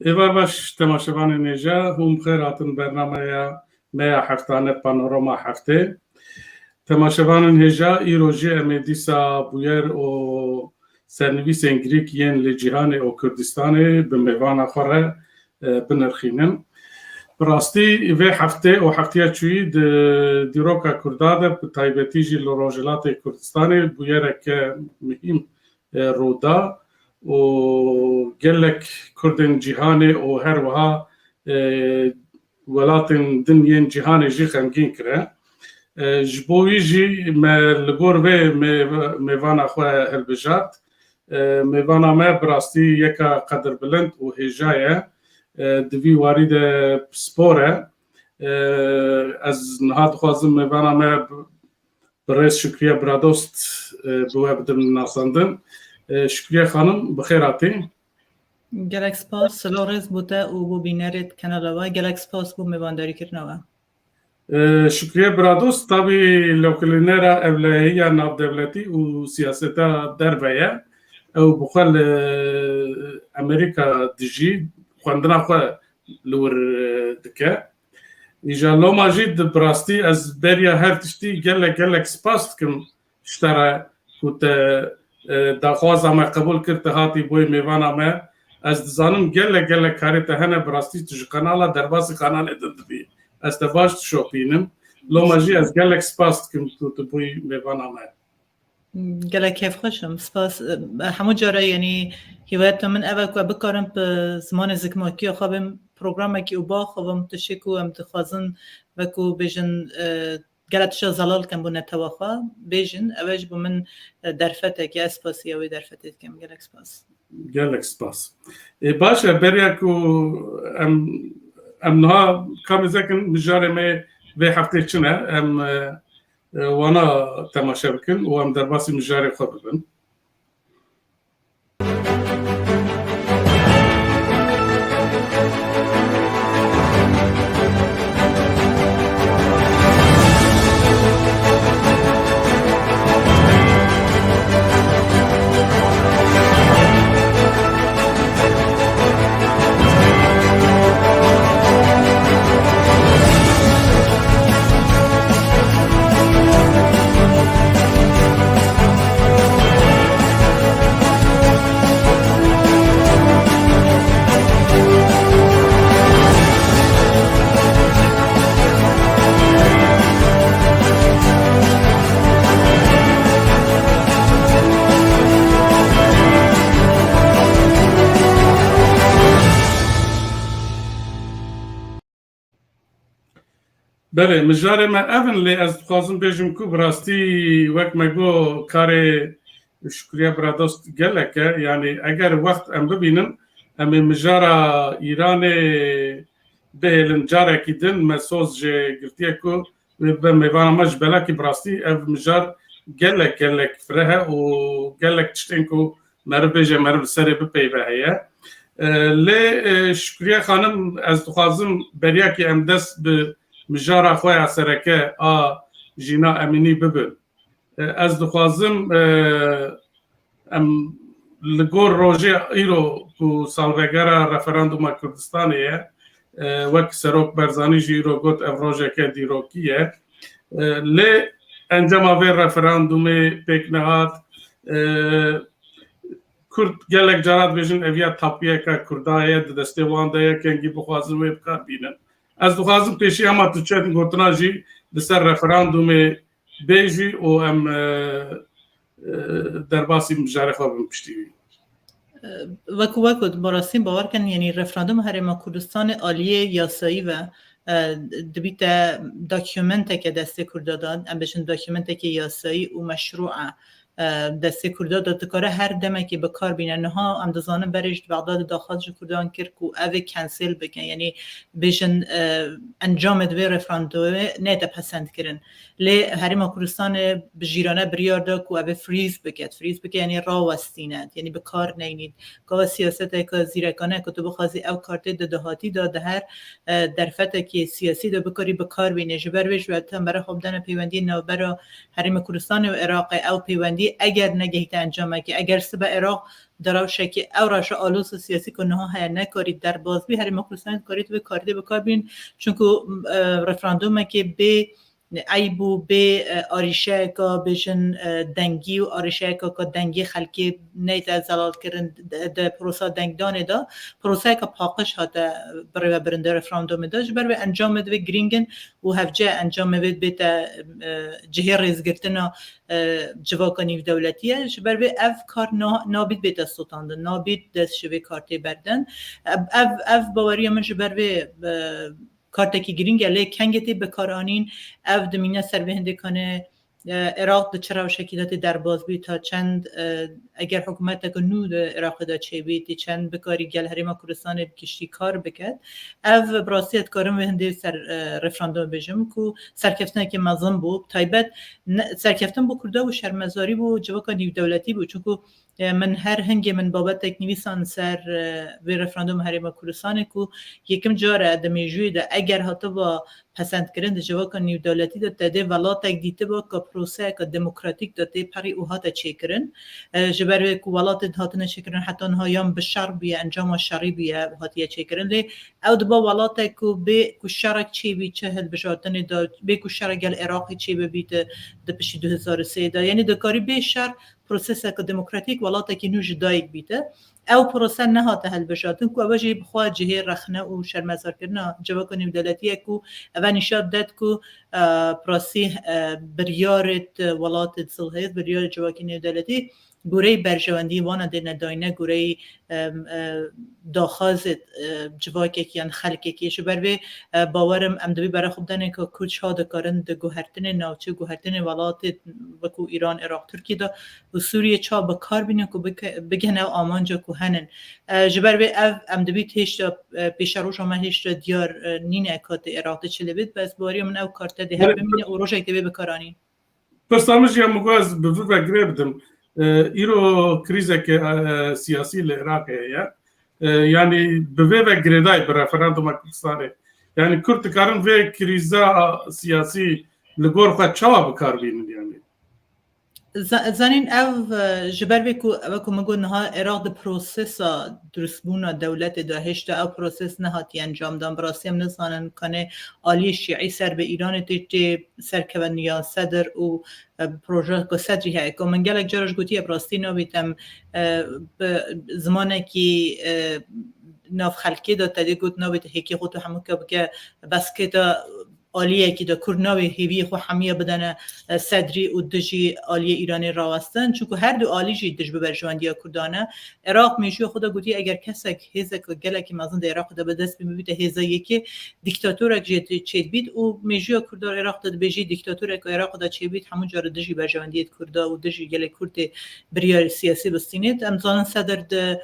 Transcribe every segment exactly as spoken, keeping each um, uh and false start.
Êvar baş temaşevanên hêja, hûn bi xêr hatin bernameya me ya heftane Panorama Heftê. Temaşevanên hêja, îro jî em ê dîsa bûyer û sernivîsên girîk yên li cîhanê û Kurdistanê bi mêvana xwe re, e, binirxînin. Bi rastî vê heftê û heftiya çûyî di dîroka Kurda de, bi taybetî jî li Rojhilatê Kurdistanê bûyereke muhîm, e, rû da û gelek Kurdên cîhanê û her wiha, e, welatên din yên cîhanê jî xemgîn kire. E, ji bo wî jî me li gor vê mêv-, mêvana xwe hilbijart. E, mêvana me bi rastî yeka qedirbilind û hêja ye. E, di vî warî de pispor e. E, ez niha dixwazim mêvana me bi, bi rêz Şukriye Biradost, e, bi we bidim nasandin. E, Şukriye xanim, bi xêr hatî. Gelek spas, silav rêz bo te û bo bînerêt kanala we. Gelek spas bo mêvandarîkirina we. E, Şukriye Biradost, tabî lokolînera ewlehiya navdewletî û siyaseta derve ye. Ew bi xwe li Amerîka dijî, xwendina xwe li wir, e, dike. Îja loma jî di bi rastî ez beriya her tiştî gelek, gelek spas dikim ji te re ku te, e, daxwaza me qebûl kir, te hatî boyê mêvana me. Ez dizanim gelek, gelek karê te hene, bi rastî tu ji kanala derbasî kanalê din dibî. Ez te baş dişopînim. Loma jî ez gelek spas dikim ku tu bûyî mêvana me. Gelek kêfxweş im. Spas. E, hemû cara, yanî, hîvayeta min ev e ku ez bikarim bi zimanê zikmakî xwe bêm programekî û biaxivim tiştê ku em dixwazin, wekû bêjin, e, gelek tişta zelal kem bo netewa xwe bêjin. Ev e ji bo min, e, derfetek e. Ez spasiya wê derfetê dikim. Gelek spas. Gelek spas. Ê, baş e, beriya ku em, em niha kamê zekin mijarê me vê heftê çi ne? Em, e, e, wana temaşe bikin û em derbasî mijarê xwe bibin. Belê, mijarê me ev in, lê ez dixwazim bêjim ku bi rastî wek me got, karê Şukriye Biradost gelek e. Yanî eger wext em bibînin, em ê mijara Îranê bihêlin carekî din. Me soz jê girtiye ku wê bibe mêvana me, ji belakî bi rastî ev mijar gelek, gelek fireh e û gelek tiştên ku meriv bêje, meriv li serê bipeyve heye. E, lê, e, Şukriye Xanim, ez dixwazim beriyakî em dest bi mijara xwe ya sereke a Jîna Emînî bibin. E, ez dixwazim, e, em li gor rojê îro ku salvegera referanduma Kurdistanê ye, e, wek Serok Barzanî jî îro got, ev rojeke dîrokî ye. E, lê encama vê referandumê pêk nehat. E, Kurd gelek cara dibêjin ev ya tapiyeka Kurda ye, di destê wan de ye, kengî bixwazin wê bi kar bînin. Ez dixwazim pêşî hema tu çend gotina jî li ser referandumê bêjî û em, e, e, derbasî mijarê xwe bin piştî wî. Wek, wek got, bi rastî bawer kin, yanî referandum Herêma Kurdistanê aliyê yasayî ve, e, dibîte dokumenteke destê Kurda de, em bêjin dokumentekê yasayî û meşrû e, e, destê Kurda de, dikare her demekê bi kar bîne. Niha em dizanin berê ji Bexdadê daxwaz ji Kurdan kir ku ev ê cancel bikin, yanî bêjin, e, encamê di vê referandumê neyête pesend kirin. Lê Herêma Kurdistanê bi jîrane biryar da ku ev ê freeze bike. Freeze bike, yanî rawestîne, yanî bi kar neynît. Gava siyaseteke zîrekane ku tu bixwazî ev kartê di dahatî de di her, e, derfetekî siyasî de bikarî bi kar bînî. Ji ber vê ji we te mere xwe bidene peywendiyê navbera Herêma Kurdistanê û Iraqê. Ew peywendî eger negihîte encamekê, eger sibe Iraq Di rewşekê ew rewşa alosa siyasî ku niha heye nekarî derbas bî, Herêma Kurdistanê dikarî divê karî tê bi kar bînin. Çunku, e, referandumekê bê eyb û bê, e, arîşeyeka bêjin, e, dengî û arîşeyeka ka dengê xelkê neyte zelalkirin di, di prosa dengdanê de, proseyeka paqij hate birêvebirin di referandumê de. Ji ber vê encamê divê girîng in û hevce encamê vê bête, e, cihê rêzgirtina, e, civaka nîvdewletî ye. Ji ber vê ev kar na-, nabît bête sotandin, nabît dest ji vê kar tê berdin. Ev, ev, ev baweriya min ji ber vê, e, kartekî girîng e, lê kengê tê bikaranîn, ev dimîne ser vê hindê kanê, e, Iraq di çi rewşekî de tê derbas bî ta çend, e, eger hikûmeteke nû di Iraqê de çêbî, tê çend bikarî gel Herêma Kurdistanê bi giştî kar biket. Ev bi rastî ez dikarim vê hindê ser, e, referandumê bêjim ku serkeftinekî mezin bû, bi taybet ne, serkeftin bo Kurda bû, şermezarî bû, civaka nîvdewletî bû. Çunku, e, min her hingê min babetek nivîsan ser, e, vê referandum Herêma Kurdistanê ku yekim car e di mêjûyê de eger hatiba pesendkirin di civaka nîvdewletî de tedê welatek dîtiba ka proseyeka demokratîk de tê perî û hate çêkirin. E, ji ber wê ku welatê hatine çêkirin heta niha yan bi şer bûye, encama şerî bûye hatiye çêkirin. Lê ew diba welatek ku bê ku şerek çêbî çi hilbijartinê de, bê ku şerek gel Iraqê çêbibî di, di piştî du hezar û sê de. Yanî dikarî bê şer proseseke demokratîk welatekî nû ji dayik bîte. Ew prose nehate hilbijartin ku ew jî bi xwe cihê rexne û şermezarkirina civaka nêwdewletî ye ku ev nîşan ded ku, e, bi rastî, e, biryarê welatê di zilhêz, biryarê civakê nêwdewletî goreyî berjewendî wana dê nedayne, goreyî, e, e, daxwazê, e, civakekî yan xelkekî. Ji ber vê, e, bawerim em divê bere xwe bidenê ku Kurd çawa dikarin di guhertinê navçe, guhertinê welatê wekû Îran, Iraq, Tirkî de û Sûriyê çawa bi kar bînin ku bike-, bigihne ew amanca ku henin. E, ji ber vê ev em dibît hêşta, e, pêşeroja me hêşta diyar, e, nîne ka di Iraq de çi li bît, bes baweriya min ew karte dê her bimîne û rojek divê bikaranîn. Pirsa min jî em ku ez bi vî ve girê bidim. E, îro krîzeke, e, siyasî li Iraqê heye. E, yanî bi vê ve girêdayî bi referanduma Kurdistanê. Yanî Kurd dikarin vê krîza siyasî li gor xwe çawa bi kar bînin yanî? Za-, zanîn ev, e, ji ber vê ku, ev ku min got niha Iraq di prosesa durustbûna dewletê de hêşta ew proses nehatiye encamdan. Bi rastî em nizanin kanê aliyê şîî ser bi Îranê tê, tê serkevin ya Sedr û, e, projeyeke Sedrî heye. Ku min gelek cara jî gotiye, bi rastî nabît em, e, bi zimanekî, e, nav xelkê de tedê got nabît hêkê xwe tu hemû ke bike beskê te aliyekî de Kurd nabê hêviyê xwe hemiya bidene, e, Sedrî û dijî aliyê Îranê rawestin. Çunku her du alî jî dij bi berjewendiya Kurdan e. Iraq mêjûya xwe de gotiye, eger kesek hêzeke gelekî mezin di Iraqê de bi dest bî, bibîte hêza yekê, dîktatorek jê di-, çêdibît û mêjûya Kurda Iraq de dibêjî dîktatorek Iraq de çêbît, hemû cara dijî berjewendiyê Kurda û dijî gelê Kurd tê biryarê siyasî bistînêt. Em zanin Sedr di,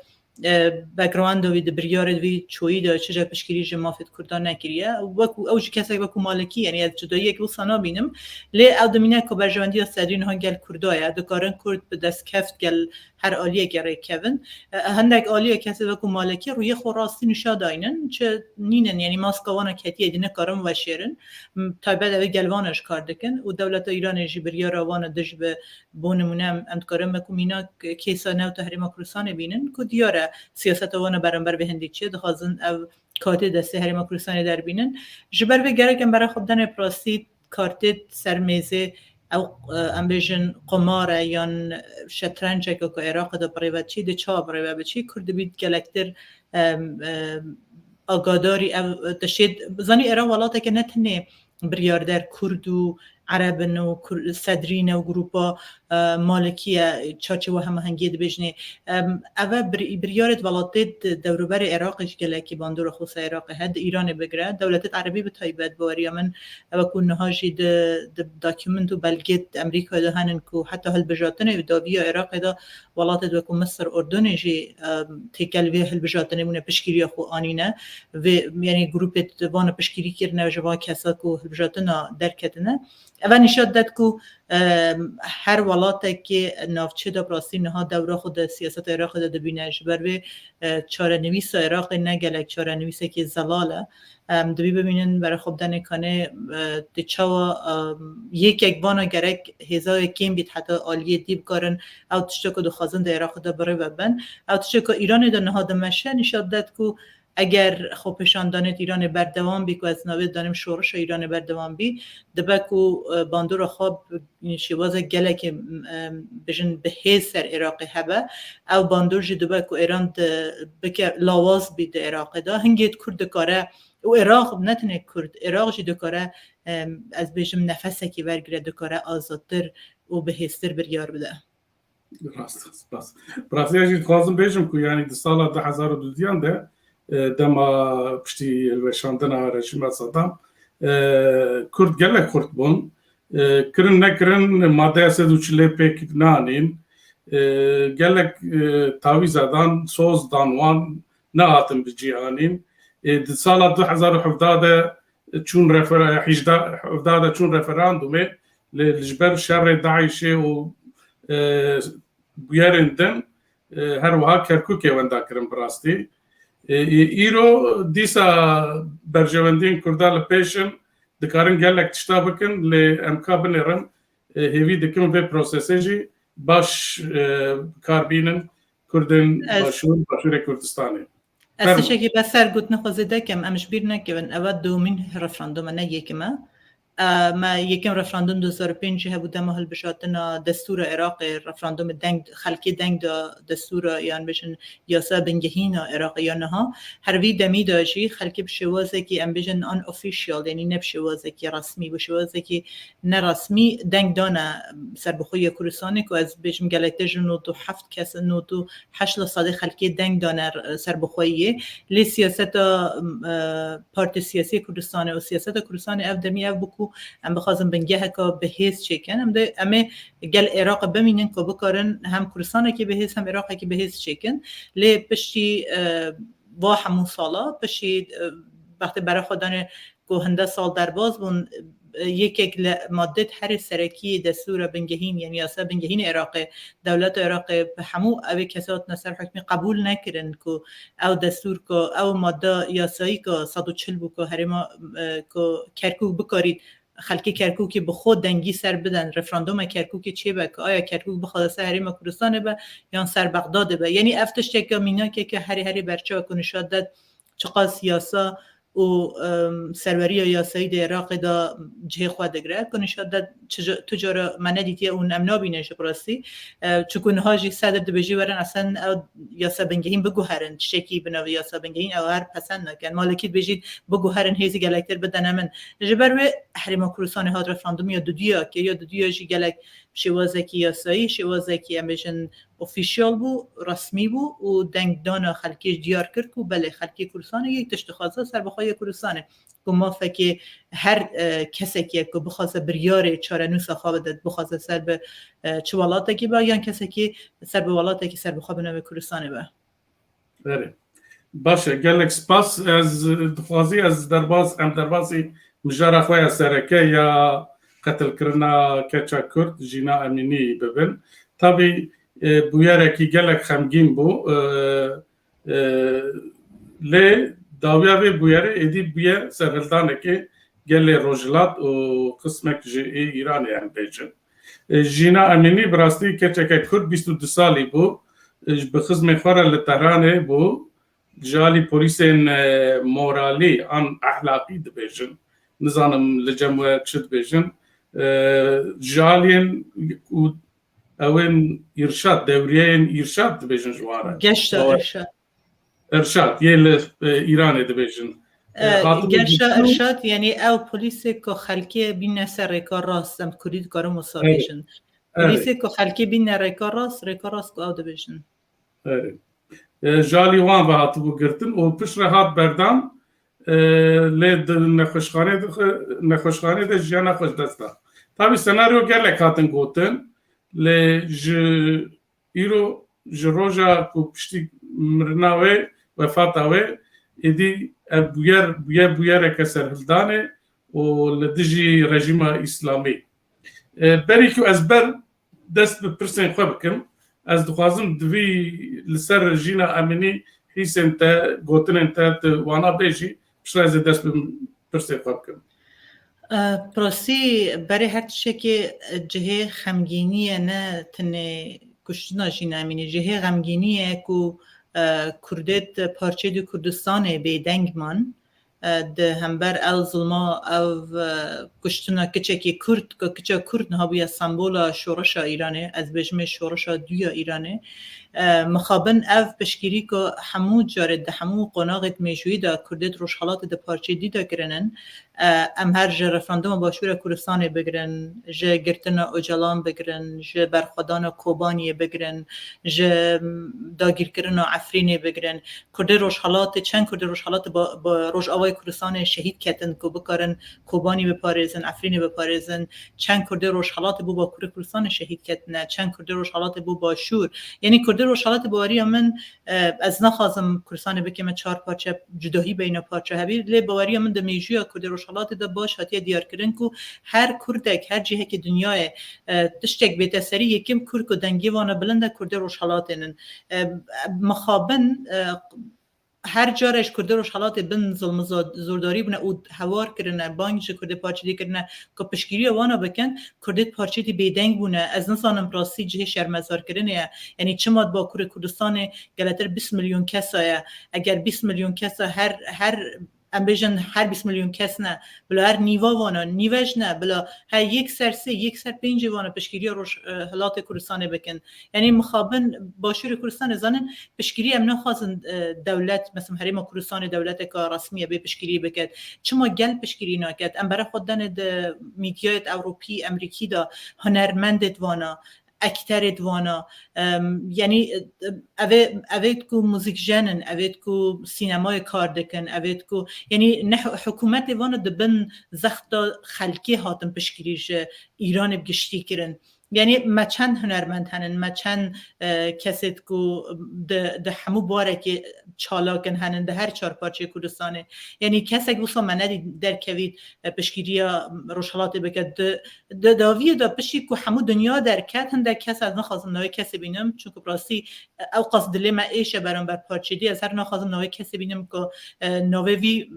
e, backgrounda wî di biryarê wî çoyî de çi je piştgirî ji mafê Kurdan nekiriye. Wekû, ew jî kesek wekû Malikî, yanî ez cudayiyek wisa nabînim. Lê ew dimîne ku berjewendiya Sedrî niha gel Kurda ye. Dikarin Kurd bi destkeft gel her aliyekê rêkevin. E, hindek aliyê kesê wekû Malikî rûyê xwe rastî nîşa daynin. Çi nînin, yanî maska wana ketiye dî nikarin veşêrin. M-, taybet ev ê gel vana ji kar dikin û dewleta Îranê jî biryara wana dij bi, bo nimûne em, em dikarin wekû mînak kêsa newta Herêma Kurdistanê bînin ku diyar e siyaseta wana beramber vê hindî çi ye, dixwazin ev katê destê Herêma Kurdistanê derbînin. Ji ber vê gerek em bere xwe bidenê bi rastî kartê ser mêzê ew, e, em bêjin qumar e yan şetrenceke ku Iraqê de bi rê ve çî, di çawa bi rê ve biçî, Kurd dibît gelektir, em, em, agadarî ev tiştê. Zanî Iraq welateke ne tenê biryarder Kurd û Ereb in û Kur-, Sedrî ne û grupa, e, Malikî ye, çarçewa hemahengiyê dibêjinê. Em, ev e bir-, biryarê welatê di dewroberê Iraqê ji gelekî bandora xwe ser Iraqê he, di Îranê bigire. Dewletê Erebî bi taybet baweriya min, ew ku niha jî di, di document û belgê di Amerîkayê de henin ku heta hilbijartinê û dawiya Iraqê de welatê wekû Misir, Urdunê jî, em, têkel vê hilbijartinê bûne, piştgiriya xwe anîne. Vê, yanî grûpê di vana piştgirî kirine ji van kesa ku hilbijartina derketine. Eve nîşan ded ku, e, her welatekê navçê de bi rastî niha dewra xwe de siyaseta Iraqê de dibîne. Ji ber vê, e, çarenivîsa Iraqê ne gelek çarenivîsekê zelal e. Em, dibî bimînin berê xwe bidenê kanê, e, di çawa, e, yekek vana gerek hêza wê kêm bît heta aliyê dî bikarin ew tiştê ku dixwazin di Iraqê de bi rê ve bin. Ew tiştê ku Îranê de niha dimeşe nîşan ded ku eger xwepêşandanê di Îranê berdewam bî, ku ez navê danim şorişa Îranê berdewam bî, dibe ku, e, bandora xwe bi şêwazek gelekî, em, bijin bi hêz ser Iraqê hebe. Ew bandor jî dibe ku Îran di bike lawaz bî di Iraqê de. Hingê Kurd dikare û Iraq, ne tenê Kurd, Iraq jî dikare, em, ez bêjim nefesekî wergire, dikare azadtir û bihêztir biryar bide. Rast, spas. Bi rastiya jî dixwazim bêjim ku, yanî, di sala du hezar û dudiyan de, e, dema piştî hilweşandina rejîma Saddam, e, Kurd gelek xurt bûn. E, kirin nekirin, maddeya sed û çilê pêk nanîn. E, gelek, e, tawîza dan, soz dan wan, nehatin bi cî anîn. E, di sala du hezar û hevdeh de çûn refera-, hejda, hevdeh de çûn referandumê, lê ji ber şerê DAIŞê û, e, bûyerên din, e, her wiha Kerkûkê wenda kirin bi rastî. E, e, îro dîsa berjewendiyên Kurda li pêş in, dikarin gelek tişta bikin, lê em ka binêrin, e, hêvî dikim vê prosesê jî baş, e, bi kar bînin Kurdên Ez Başûr, Başûrê Kurdistanê. Ez Fermo. Tiştekî bes ser gotina xwe zêde kem, em ji bîr nekevin, eva dewmîn referandum e, ne yekim e. E, me yekem referandum du hezar û pêncî hebû dema hilbijartina destûra Iraqê, referandumê deng, xelkê deng da destûra, yan bêjin yasa bingehîna Iraqê ya niha. Her vî demî de jî xelkê bi şêwazekî, em bêjin unofficial, yanî ne bi şêwazekî resmî, bi şêwazekî neresmî deng dane serbixweyiya Kurdistanê, ku ez bêjim gelek te ji nod û heft kes, nod û heşt li sedê xelkê deng dane serbixweyiyê. Lê siyaseta, e, partê siyasî Kurdistanê û siyaseta Kurdistanê ev demî ev bû ku em bixwazin bingeheka bi hêz çêkin. Em de, em ê gel Iraqê bimînin ku bikarin hem Kurdistanekî bi hêz hem Iraqekî bi hêz çêkin. Lê piştî, e, va hemû sala, piştî, e, wextê bere xwe danê ku hinde sal derbas bûn, e, yekek li maddet herê serekî yê destûra bingehîn, yanî yasa bingehînê Iraqê, dewleta Iraqê bi hemû evê kesê hatine ser hukmî qebûl nekirin ku ew destûr ku ew madda yasayî ku sed û çil bû ku herêma, e, ku Kerkûk bikarît xelkê Kerkûkê bi xwe dengî ser bidin, referanduma Kerkûkê çêbe ku aya Kerkûk bixwaze ser Herêma Kurdistanê be yan ser Bexdadê be. Yanî ev tişteke mînakeke herê herê berçav e ku nîşan de çiqas yasa û, em, serweriya yasayî di Iraqê de cihê xwe digire, ku nîşan de çi ca-, tu cara me nedîtiye û em nabînin jî bi rastî. E, çunku niha jî Sedr dibêjî werin eslen ew yasa bingehîn biguherin, tiştekî bi navê yasa bingehîn ew her pesend nakin. Malikî dibêjî biguherin hêzî gelektir bidene min. Ji ber wê Herêma Kurdistanê hat referandum ya dudiya kir, ya dudiya jî gelek şêwazekî yasayî, şêwazekî em bêjin ofîşyal bû, resmî bû û dengdana xelkê diyar kir ku belê xelkê Kurdistanê yek tişt dixwaze, serbixweyiya Kurdistanê. Ku mafekê her, e, kesekî ye ku bixwaze biryarê çarenûsa xwe bide, bixwaze ser bi, e, çi welatekî be yan kesekî ser bi welatekî serbixwe bi navê Kurdistanê be. Erê. Baş e, gelek spas. Ez dixwazî ez derbas, em derbasî mijara xwe ya sereke ya qetilkirina keça Kurd Jîna Emînî bibin. Tabî, e, bûyerekî gelek xemgîn bû. E, e, lê dawiya vê bûyerê êdî bûye serhildanekê gelê Rojhilat û qismek ji ê Îranê em bêjin. E, Jîna Emînî bi rastî keçeke Kurd bîst û du salî bû. E, bi xizmê xwe re li Tehranê bû. Ji alî polîsên, e, moralî an ehlaqî dibêjin. Nizanim li cem we çi dibêjin. E, ji aliyên û ew ên îrşad, dewriyeyên îrşad dibêjin ji wan re. Geşta Ew îrşad. Îrşad, yê li, e, Îranê dibêjin. E, E, hatibû geşta dîtin. Îrşad, yanî ew polîsê ku xelkê bîne ser rêka rast, em kurdî dikarin wisa Evet. bêjin. Evet. Polîsê ku xelkê bîne rêka rast, rêka rast ku ew dibêjin. Erê. E, ji alî wan ve hatibû girtin û piştre hat berdan, e, lê di nexweşxanê de, nexweşxanê de jiyana xwe ji dest da. Tabî senaryo gelek hatin gotin, lê ji îro, ji roja ku piştî mirina wê, wefata wê, êdî ev bûyer, bûye bûyereke serhildanê û li dijî rejîma Îslamî. E, berî ku ez ber dest bi pirsên xwe bikim, ez dixwazim divî li ser Jîna Emînî hîsên te, gotinên te, tu wana bêjî, piştre ez ê dest bi pirsên xwe bikim. E, Bi rastî berê her tiştekê, e, cihê xemgîniyê ne tenê kuştina Jîna Emînî, cihê xemgîniyê ku, e, Kurdê di parçeyê di Kurdistanê bêdeng man, e, di hember ew zilma, ev, e, kuştina kiçekî Kurd, ku kiça Kurd niha bûye sembola şoreşa Îranê, ez bêjimê şoreşa dû ya Îranê. E, mixabin ev piştgirî ku hemû carê di hemû qonaxê di mêjûyî de Kurdê di Rojhelatê di parçeyê dî de kirinin, e, em her ji referanduma Başûra Kurdistanê bigirin, ji girtina Ocalan bigirin, ji berxwedana Kobaniyê bigirin, ji, m, dagîrkirina Efrînê bigirin. Kurdê Rojhelatê, çend Kurdê Rojhelatê ba, ba Rojavayê Kurdistanê şehîd ketin ku bikarin Kobanî biparêzin, Efrînê biparêzin. Çend Kurdê Rojhelatê bo Bakurê Kurdistanê şehîd ketine, çend Kurdê Rojhelatê bo Başûr. Yanî Kurdê Rojhelatê baweriya min, e, ez naxwazim Kurdistanê bikeme çar parçe, cudahî beyna parçe hebî, lê baweriya min di mêjûya Kurdê Rojhelatê de baş hatiye diyarkirin ku her Kurdek, her cihekê dinyayê, e, tiştek bête serî, yekem Kurd ku dengê wana bilind e, Kurdê Rojhelatê nin. E, mixabin, e, her care ji Kurdê Rojhelatê bin zilm û zor-, zordarî bûne û hewar kirine, bang ji Kurdê parçedî kirine ku piştgiriya wana bikin, Kurdê parçedî bêdeng bûne. Ez nizanim rastî cihê şermezarkirinê ye. Yanî çima di Bakurê Kurdistanê geletir bîst milyon kesa ye? Eger bîst milyon kesa her, her, em bêjin her bîst milyon kes ne, bila her nîva vana, nîve ji ne, bila her yek ser sê, yek ser pêncê vana piştgiriya Roj-, e, Hilatê Kurdistanê bikin. Yanî mixabin Başûrê Kurdistanê zanin piştgirî em naxwazin, e, dewlet, mesela Herêma Kurdistanê dewleteka resmî ye bê piştgirî biket. Çima gel piştgirî naket? Em bere xwe dene di mîdyayê di Ewropî, Emerîkî de hunermendê di vana, ekterê di vana, em, yanî, e, evê, evê ku muzîkjen in, evê ku sînemayê kar dikin, evê ku, yanî ne hu-, hikûmetê vana di bin zexta xelkê hatin piştgirî ji Îranê bi giştî kirin. Yanî me çend hunermend henin, me çend, e, kesê ku di, di hemû barekê çalak in henin, di her çar parçeyê Kurdistanê. Yanî kesek wisa me nedî derkevît, e, piştgiriya Rojhelatê bike. Di, di dawiyê de piştî ku hemû dinya derket, hindek kes ez naxwazim navê kesê bînim, çunku bi rastî, e, ewqas dilê me êş e beramber parçedî, ez her naxwazim navê kesê bînim ku, e, navê vî, e,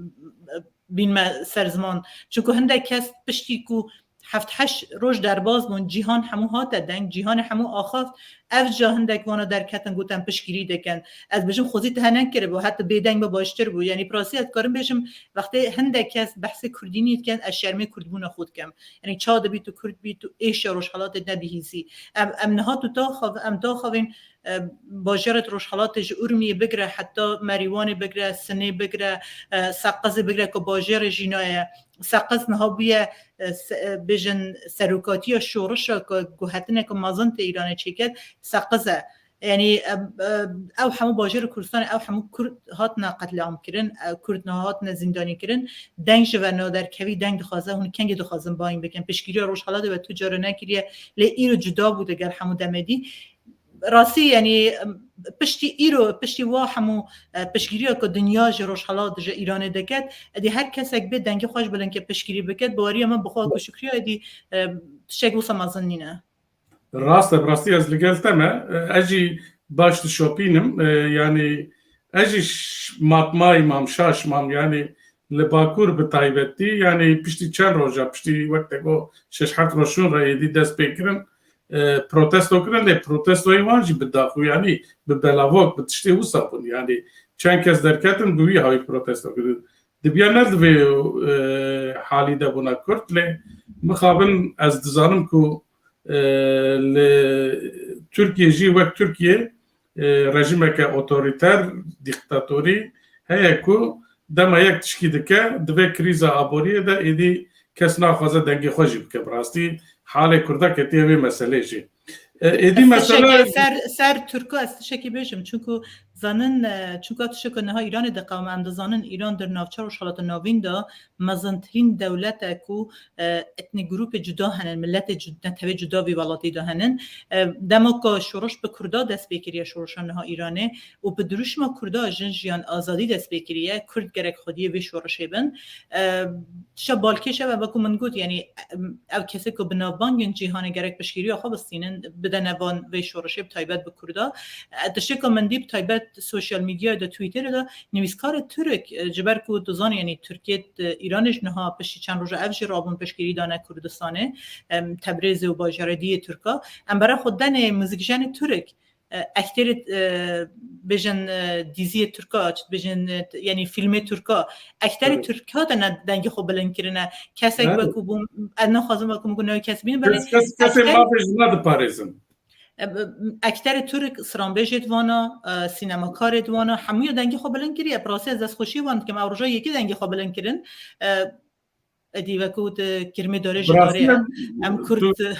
bînme ser ziman. Çunku hindek kes piştî ku heft heşt roj derbas bûn, cîhan hemû hate deng, cîhanê hemû axaft. Ev ca hindek vana derketin, gotin piştgirî dikin. Ez bêjim xwezî te hene kiribû, heta bêdeng be baştir bû. Yanî bi rastî ez dikarim bêjim, wextê hindek kes behsê kurdînî dikin, ez şermê kurdbûna xwe dikim. Yanî ça dibî tu kurd bî, tu êşa Rojhelatê nebihîzî. Em, em niha tu daxav-, em daxavên, e, bajarê Rojhelatê ji Urmiyê bigire heta Merîwanê bigire, Sinê bigire, e, Seqizê bigire ku bajarê jî naye. Seqiz niha bûye, e, se-, e, bêjin serokatiya şorişa ku guhetineke mezin tê Îranê çêket, Seqiz e. Yanî, e, e, ew hemû bajarê Kurdistanê, ew hemû Kurd hatine qetliam kirin, e, Kurd niha hatine zîndanî kirin. Deng ji ve naderkevî, deng dixwaze, hûn kengê dixwazin bayîn bikin. Piştgiriya Rojhelatê ve tu cara nekiriye, lê îro cuda bû digel hemû demê dî. Rastî, yanî, piştî îro, piştî wa hemû, e, piştgiriya ku dinya ji Rojhelat, ji Îranê diket, êdî her kesek bê dengê xwe ji bilind ke piştgirî biket, baweriya min bi xwe ku Şukriya êdî, e, tiştek wisa mezin nîne. Rast e, bi rastî ez li gel te me. E, ez jî baş dişopînim. E, yanî ez jî ş-, matmayî mam, şaş mam, yanî li Bakur bi taybetî, yanî piştî çend roja, piştî wek te got şeş heft roj şûn re êdî dest pê kirin, e, protesto kirin, lê protestoyê wan jî bi daxuyanî, bi belavok, bi tiştê wisa bûn. Yanî çend kes derketin bi wî hawî protesto kirin. Dibiya ne di vê, e, halî de bûna Kurd, lê mixabin ez dizanim ku, e, li Tirkiye jî wek Tirkiye, e, rejîmeke otorîter, dîktatorî heye ku dema yek tişkî dike, di vê krîza aboriyê de êdî kes naxwaze dengê xwe jî bike. Bi rastî halê Kurda ketiye vê meselê jî. E, êdî Ez mesele tişekê ser, ser Tirko ez tişekî bêjim, çunku Zanin, e, çunka tiştê ku niha Îranê diqewime, em dizanin Îran di navçeya Rojhilata Navîn de mezintirîn dewlet e ku, e, etnîk grûpê cuda hene, miletê cu-, netewê cuda vî welatî de hene. E, dema ku şoreş bi Kurda dest pê kiriye, şoreşa niha Îranê, û bi dirûşma Kurda jin, jiyan, azadî dest pê kiriye, Kurd gerek xwediyê vê şoreşê bin. E, Tişta balkêş ev e, wekû min got, yanî, em, ev kesê ku bi navbangên cîhanê gerek piştgiriya xwe bistînin, bidene van vê şoreşê, bi taybet bi Kurda. E, tiştê ku min dî bi taybet sosyal medyayê de, Twitterê de, nivîskarê Tirk, e, ji ber ku tu zanî, yanî Tirkiye, e, Îranê ji niha piştî çend roja ev jî rabûn piştgirî dane Kurdistanê, em, Tebrêzê û bajarê dî yê Tirka, em bera xwe denê muzîkjenê Tirk, e, ekterê, e, bêjin, e, dîziyê Tirka, çi dibêjin, e, t-, yanî fîlmê Tirka, ekterê Evet. Tirk hatine dengê xwe bilind kirine. Kesek Evet. wekû bû, ez naxwazim wekû min got navê kes bînim, belê Kes, kes, kesê ekter-, mafê jina diparêzin. e, b-, ekterê Tirk stranbêjê di vana, e, sînemakarê di vana, hemûya dengê xwe bilind kiriye. Bi rastî ez destxweşî wan dikim, ew roja yekê dengê xwe bilind kirin. E, Edî wekû te kirmê darê ji Bi rastî darê ye. em, Em Kurd tu,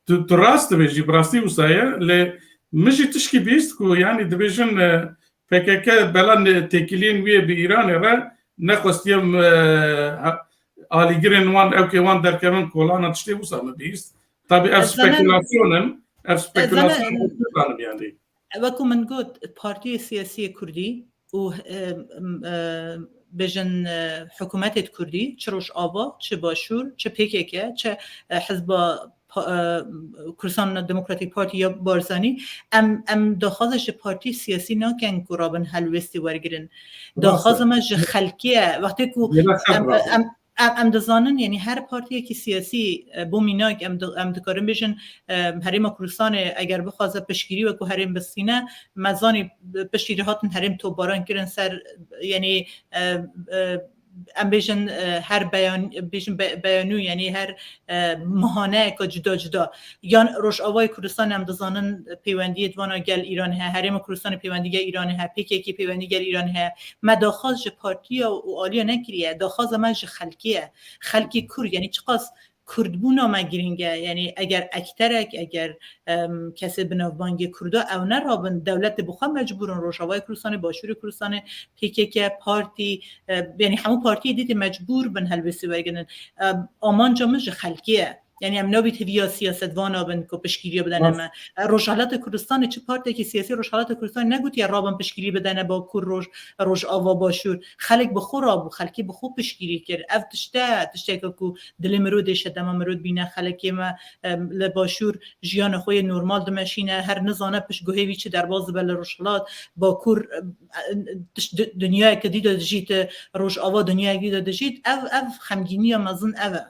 tu, tu rast dibêjî, bi rastî wisa ye, lê min jî tişkî bihîst ku, yanî dibêjin, e, P K K bela ne-, têkiliyên wî yê bi Îranê re nexwestiye, e, ha-, alîgirên wan, ewkê wan derkevin kolana tiştê wisa min bihîst. Tabî ev Ez zanim, spekulasyon in, ev ez zanim, spekulasyon in, nizanim yanî. Wekû min got, partiyê siyasiyê Kurdî û, e, m-, e, bêjin, e, hikûmetê Kurdî, çi Rojava, çi Başûr, çi P K K, çi, e, hizba pa-, e, Kurdistan Demokratîk Partî ya Barzanî, em, em daxwaza ji partî siyasî nakin ku rabin helwêstê wergirin. Rast e. Daxwaza me ji xelkê ye. Wextê ku Yêna xelk em, rast e. em, Em, em dizanin, yanî her partiyekî siyasî, e, bo mînak em di-, em dikarin bêjin, e, Herêma Kurdistanê eger bixwaze piştgirî wekû herêm bistîne, me zanî, e, piştî re hatin herêm topbaran kirin ser, yanî, e, e, em bêjin, e, her beyan-, bêjin be-, beyanû, yanî her, e, mihaneyeke cuda cuda. Yan Rojavayê Kurdistanê em dizanin peywendiyê di vana gel Îranê heye, Herêma Kurdistanê peywendî gel Îranê heye, P K K peywendî gel Îranê heye. Me daxwaz ji partiya û aliya nekiriye. Daxwaza me ji xelkê ye. Xelkê Kurd, yanî çiqas Kurdbûna me girîng e. Yanî eger ekterek, eger, em, kesê bi navbangê Kurda ew nerabin, dewletê bi xwe mecbûr in. Rojavayê Kurdistanê, Başûrê Kurdistanê, P K K, partî, e, yanî hemû partiyê dîtê mecbûr bin helwêstê wergirin. Em, amanca min ji xelkê ye. Yanî em nabît hêviya siyasetvana bin ku piştgiriya bidene Rast. me. E, Rojhilata Kurdistanê, çi partiyekî siyasî Rojhilata Kurdistanê negotiye rabin piştgirî bidene Bakur, Roj-, Rojava, Başûr. Xelk bi xwe rabû, xelkê bi xwe piştgirî kir. Ev tişt e, tişteke ku dilê mirov dêşe dema mirov dibîne xelkê me, em, li Başûr jiyana xwe yê normal dimeşîne, her nizane piştguhê wî çi derbas dibe li Rojhilat, Bakur, em, tişt di-, dinyayeke dî de dijît, Rojava dinyayeke dî de dijît. Ev, ev xemgîniya mezin ev e.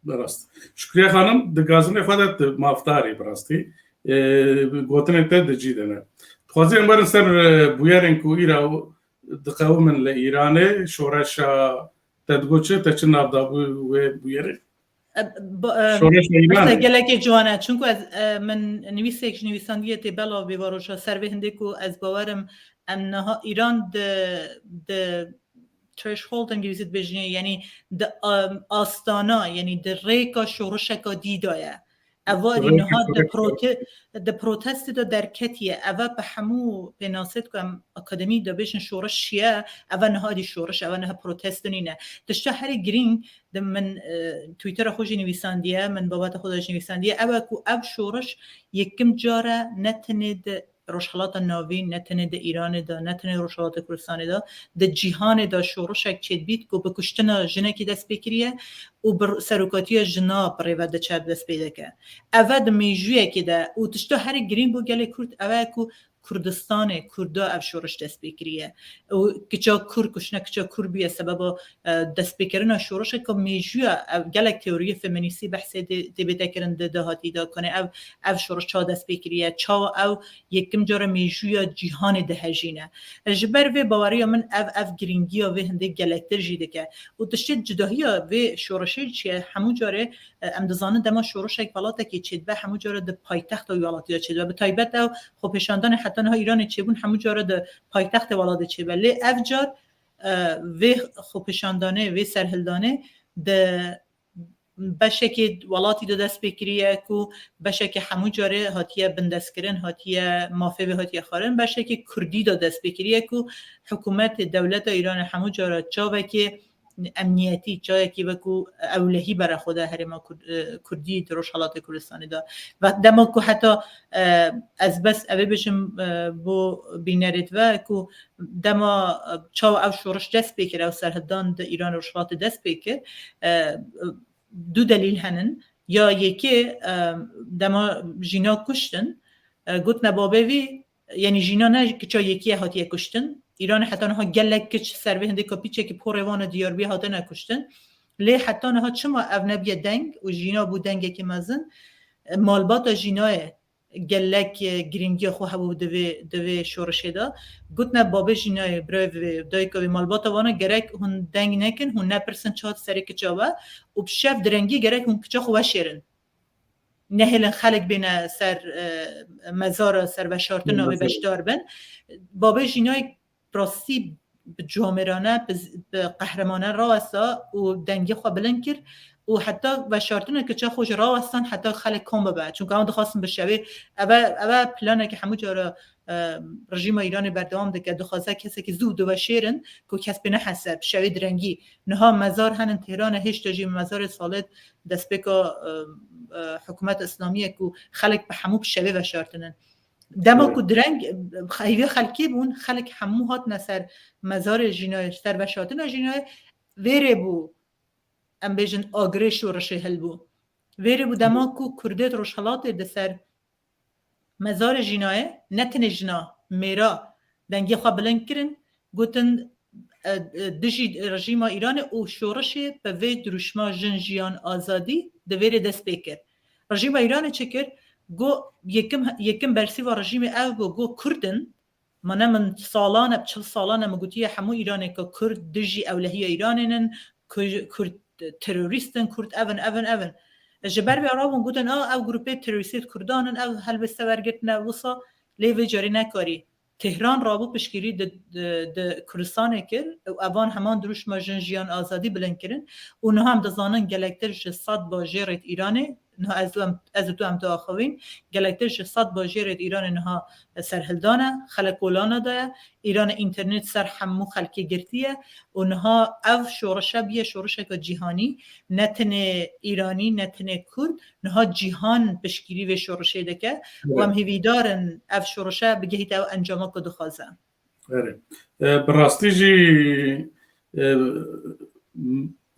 Rast. Şukriye Xanim, di gazinê xwe de tu mafdar î bi rastî. E, gotinên te di cî de ne. Dixwazî em werin ser, e, bûyerên ku îro diqewimin li Îranê, şoreşa te digot çi, te çi nav dabû wê bûyerê? E, ba-, e, Şoreşa Îranê. Gelekê ciwan e. Çunku ez, e, min nivîsek ji nivîsandiye tê belav bê varoşa ser vê hindê ku ez bawerim em niha Îran di, di threshold îngilîzî dibêjin, yanî di, em, astana, yanî di rêka şorişeka dî de ye. Eva dî niha di prote-, di protestê de derketiye. Eva bi hemû pênasê ku em akademî de bêjin şoriş çi ye, eva niha dî şoriş, eva niha protesto nîne. Tişta herî girîng di min, e, Twittera xwe jî nivîsandiye, min babeta xwe de jî nivîsandiye. Ew e ku ev şoriş yekim car e ne tenê di Rojhilata Navîn, ne tenê di Îranê de, ne tenê Rojhilata Kurdistanê de, di cîhanê de şorişek çêdibît ku bi kuştina jinekî dest pê kiriye û bi serokatiya jina bi rê ve diçe dest pê dike. Ev e di mêjûyekê de û tişta herî girîng bo gelê Kurd ev e ku Kurdistanê, Kurda ev şoriş dest pê kiriye. Û kiça Kurd, kuştina kiça Kurd bûye sebeba e, destpêkirina şorişeke mêjûya, ev gelek teoriyê feministî behsê dê, dê bête kirin di dahatî de, ku ev, ev şoriş çawa dest pê kiriye, çawa ew yekim cara mêjûya cîhanê dihejîne. E, ji ber vê baweriya min ev, ev girîngiya vê hindê gelektir jî dike. Û tiştê cudahiya vê şorişê çi ye? Hemû carê, e, em dizanin dema şorişek welatekê çêdibe, hemû cara di paytexta wî welatî de çêdibe. Bi taybet ew xwepêşandanê heta niha Îranê çêbûn hemû cara di paytextê welatê çêbe. Lê ev car e, vê xwepêşandanê, vê serhildanê di, beşekê welatî de dest pê kiriye ku beşekê hemû carê hatiye bindestkirin, hatiye mafê wê hatiye xwarin, beşekê kurdî de dest pê kiriye ku hikûmetê, dewleta Îranê hemû cara çavekê emniyetî, çayekî wekû ewlehî bere xwe de herêma Kurd-, e, Kurdî di Rojhelatê Kurdistanê de. Ve dema ku heta, e, ez bes evê bêjim, e, bo bînerêt ve ku dema, e, çawa ev şoriş dest pê kir, ev serhildan di Îran Rojhelatê dest pê kir, e, du delîl henin. Ya yekê, e, dema jîna kuştin, e, gotine babê vî, yanî jîna ne kiça yekî ye hatiye kuştin. Îranê heta niha gelek kiç ser vê hindê kapîçekî porê wan û Diyarbî hatine kuştin. Lê heta niha çima ev nebiye deng û jîna bû dengekî mezin? E, malbata jînayê gelek, e, girîngiya xwe hebû di vê, di vê şorişê de. Gotine babê jînayê, birayê vê, dayika vê, malbata wana gerek hûn deng nekin, hûn nepirsin çi hat serê kiça we û bi şev direngî gerek hûn kiça xwe weşêrin. Nehêlin xelk bêne ser, e, mezara, ser veşartina wê beşdar bin. Babê jînayê rastî bi camêrane, bi, bi qehremane rawesta û dengê xwe bilind kir û heta veşartina kiça xwe jî rawestan heta xelk kom bibe. Çunke ew dixwastin bi şevê, eve, eve planekî hemû cara, e, rejîma Îranê berdewam dike, dixwaze kesekî zû diweşêrin ku kes pê nehese, bi şevê direngî. Niha mezar henin Tehranê, hêşta jî mezarê salê destpêka, e, e, hikûmeta Îslamî ye ku xelk bi hemû bi şevê veşartinin. Dema ku direng heyvê xelkê bûn, xelk hemû hatine ser mezarê jînayê, ser veşartina jînayê, vêrê bû, em bêjin, agirê şorişê hilbû. Vêrê bû dema ku Kurdê di Rojhelatê di ser mezarê jînayê ne tenê jina, mêra dengê xwe bilind kirin, gotin, e, e, dijî rejîma Îranê û şorişê bi vê dirûşma jin, jiyan, azadî di vêrê dest pê kir. Rejîma Îranê çi kir? Got, yekim, yekim bersîva rejîmê ev bû, got, Kurd in, ma ne min salan e, çil salan e min gotiye hemû Îranê ku Kurd dijî ewlehiya Îranê nin, Kur-, Kurd terorîst in, Kurd ev in, ev in, ev in. Ji ber vê rabûn gotin, a, ev grûpê terorîstê Kurdan in, ev helbeste wergirtine wisa, lê vê carê nekarî. Tehran rabû piştgirî di, di, di Kurdistanê kir û evan heman dirûşma jin, jiyan, azadî bilind kirin û niha em dizanin gelektir ji sed bajêrê di Îranê, niha ez û em, ez û tu em diaxivîn, gelektir ji sed bajêrê di Îranê niha serhildan e, xelek kolana de ye. Îranê înternet ser hemû xelkê girtiye û niha ev şorişe biye şorişeke cîhanî, ne tenê Îranî, ne tenê Kurd, niha cîhan piştgirî vê şorişê dike û Evet. em hêvîdar in ev şorişe bigihîte ew encama ku dixwaze. Erê. E, bi rastî jî, e,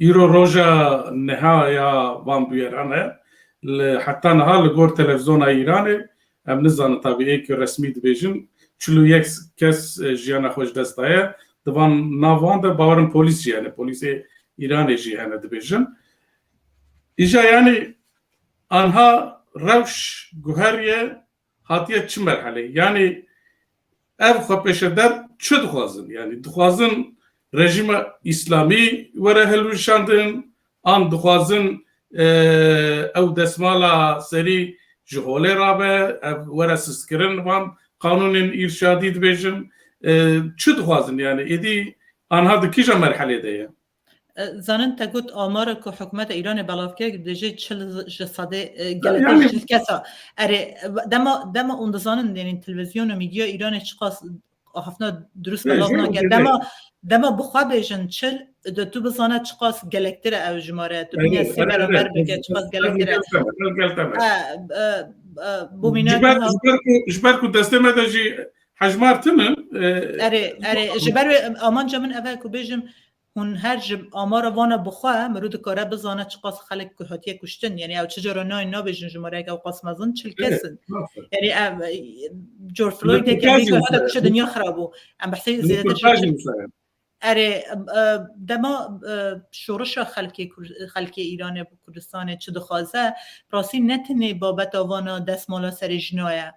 îro roja niha ya van bûyeran e. Li, heta niha li gor televîzyona Îranê, em nizanin tabî ê ku resmî dibêjin, çil û yek kes, e, jiyana xwe ji dest daye. Di van, nav wan de bawerim polîs jî hene, polîsê Îranê jî hene dibêjin. Îja yanî anha rewş guheriye hatiye çi merheleyê? Yanî ev xwepêşeder çi dixwazin? Yanî dixwazin rejîma îslamî were hilweşandin, an dixwazin, e, ew desmala serî ji holê rabe, ev were sistkirin van qanûnên îrşadî dibêjin. E, çi dixwazin? Yanî êdî anha di kîja merhelê de ye? E, zanin te got amara ku hikûmeta Îranê belav kir, dibêje çil ji sedê, e, gelektir Yani çil kesa. Erê, dema, dema hûn dizanin, yanî televîzyon û medya Îranê çiqas axaftina dirust Evet, belav evet, nake. evet. Dema, dema bi xwe bêjin çil, de tu bizane çiqas gelektir e ev jimare. Tu Evet, biniya sê evet, beraber evet. bike, çiqas gelektir e. Gelteme, gelteme. E, e, e, bo mînak Ji ber, niha ji ber ku, ji ber ku destê me de jî hejmar tune, e, Erê, erê, ji ber wê amanca min ev e ku bêjim, hûn her ji amara vana bixwe, mirov dikare bizane çiqas xelk ku hatiye kuştin. Yanî ew çi cara nayên nabêjin jimareyek ew qas mezin çil kes in. Evet, nasıl? Yanî ev, e, George Floyd yek Röportaj mesela. Hata kuşe dinya xirab bû. Em behsê zêdetir Röportaj mesela. Erê, e, dema, e, şorişa xelkê Kur-, xelkê Îranê bi Kurdistanê çi dixwaze, rastî ne tenê babeta vana desmala serê jina ye.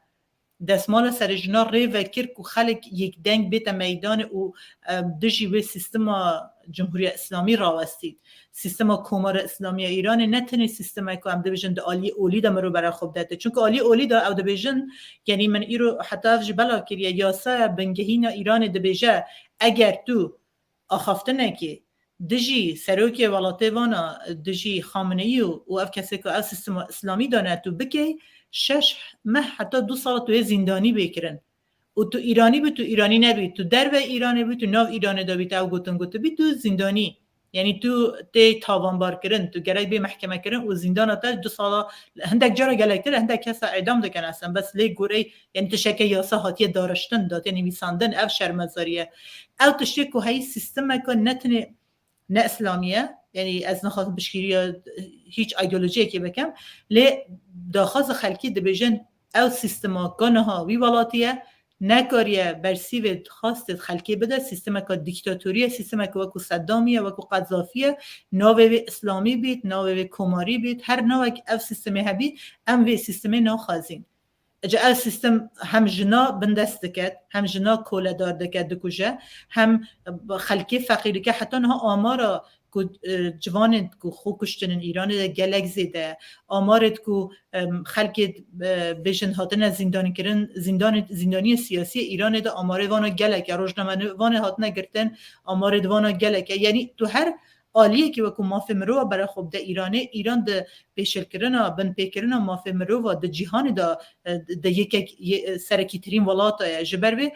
Desmala serê jina rê vekir ku xelk yekdeng bête meydanê û, e, dijî wê sîstema Cumhuriya Îslamî rawestît. Sîstema Komara Îslamî ya Îranê ne tenê sîstemek ku em dibêjin di aliyê olî de mirov bera xwe bidete. Çunku aliyê olî de ew dibêjin, yanî min îro heta ev jî belav kiriye, yasaya bingehîna Îranê dibêje, eger tu axaftinekê dijî serokê welatê vana, dijî Xameneyî û, û ev kesê ku ev sîstema îslamî dane tu bikey, şeş meh heta du sala tu yê zîndanî bê kirin. Û tu Îranî bî, tu Îranî nebî, tu derve Îranê bî, tu nav Îranê de bî, te ew gotin gotibî, tu zîndanî. Yanî tu tê tawanbar kirin, tu gerek bê mehkeme kirin û zîndana te du sala, hindek cara gelektir, hindek kesa îdam dikin eslên, bes lê gorey, yanî tişteke yasa hatiye dariştin, datiye nivîsandin, ev şermezarî ye. Ew tiştê ku heyî sîstemeke ne tenê ne îslamî ye, yanî ez naxwazim piştgiriya hîç îdeolojiyekê bikim, lê daxwaza xelkî dibêjin ew sîstema ka niha wî welatî ye, nekariye bersîvê xwastê xelkê bide, sîstemeke dîktatorî ye, sîstemeke wekî Seddamî ye, wekî Qezafî ye, navê wê îslamî bît, navê wê komarî bît, her navek ev sîstemê hebî, em vê sîstemê naxwazîn. Ji ev sîstem hem jina bindest diket, hem jina koledar diket, dikuje, hem xelkê feqîr dike. Heta niha amara ku, e, ciwanên ku xwe kuştin in Îranê de gelek zêde ye. Amarê ku, em, xelkê, e, bêjin hatine zîndanîkirin, zîndanê, zîndaniyên siyasî yê Îranê de amarê vana gelek e. Rojnamevanê hatine girtin, amarê di vana gelek e. Yanî tu her aliyekî wekî mafê mirova bere xwe bide Îranê, Îran di pêşilkirina, binpêkirina mafê mirova di cîhanê de, e, di yekek yê, e, serekîtirîn welata ye. Ji ber vê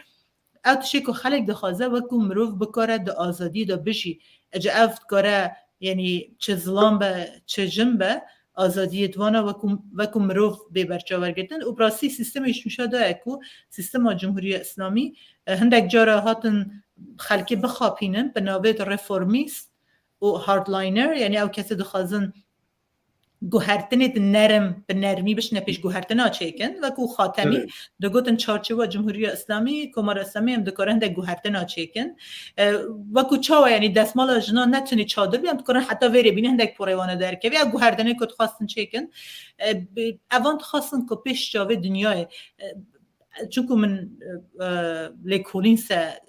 ew tiştê ku xelk dixwaze wekî mirov bikare di azadiyê de bijî. Ece ev dikare, yanî çi zilam be, çi jin be, azadiyê di vana wekî, wekî mirov bê berçavergirtin. Û bi rastî sîstemê ji nûşa daye ku sîstema Cumhuriya Îslamî, e, hindek cara hatin xelkê bixapînin bi navê de reformîst û hardliner, yanî ew kesê dixwazin guhertinê di nerm, bi nermî bişine pêş guhertina çêkin. Wekî Xatemî Evet. digotin çarçewa Cumhuriya Îslamî, Komara Îslamî em dikarin hindek guhertina çêkin. E, wekî çawa, yanî destmala jina ne tenê çadir bî, em dikarin heta vêrê bînin hindek porê wana derkevî. Ev guhertinê ku dixwastin çêkin. E, bi, evan dixwastin ku pêş çavê dinyayê, e, çunku min, e, lêkolîn se,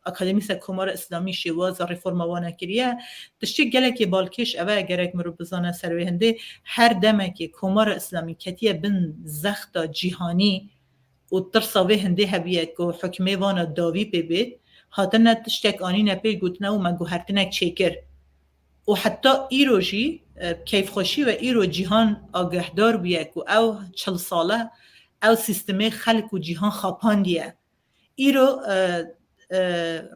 akademî se Komara Îslamî şêwaza reforma wana kiriye. Tiştê gelekê balkêş ev e, gerek mirov bizane ser wê hindê. Her demekê Komara Îslamî ketiye bin zexta cîhanî û tirsa wê hindê hebiye ku hukmê vana dawî pê bêt, hatine tiştek anîne pê gotine û me guhertinek çêkir. Û heta îro jî, e, keyfxweşî we îro cîhan agehdar bûye ku ew çil sale ew sîstemê xelk û cîhan xapandiye. Îro, e, e,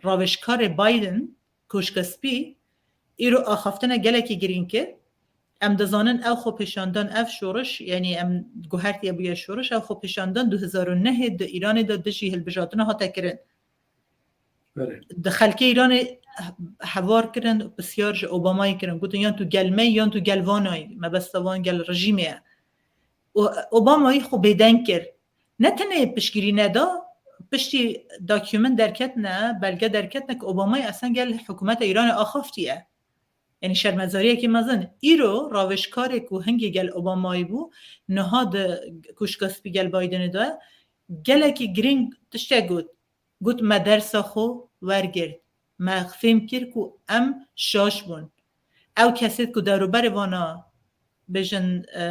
ravêjkarê Biden, Koşka Spî, îro axaftina gelekî girîng kir. Em dizanin ew xwepêşandan, ev şoriş, yanî em guhertiye bûye şoriş, ew xwepêşandan du hezar û nehê di Îranê de dijî hilbijartina hate kirin. Belê. Di xelkê Îranê he-, heval kirin, pisyar ji Obamayê kirin. Gotin, yan tu gel me yî, yan tu gel vana yî. Mebesta van gel rejîmê ye. Û Obamayî xwe bêdeng kir. Ne tenê piştgirî neda, piştî document derketine, belge derketine ku Obamayî eslen gel hikûmeta Îranê axaftiye. Yanî şermezariyekî mezin. Îro ravêjkarê ku hingê gel Obamayî bû, niha di Koşka Spî gel Bidenê de gelekî girîng tiştek got. Got, me dersa xwe wergirt. Me fêm kir ku em şaş bûn. Ew kesê ku dewroberê vana bêjin, e,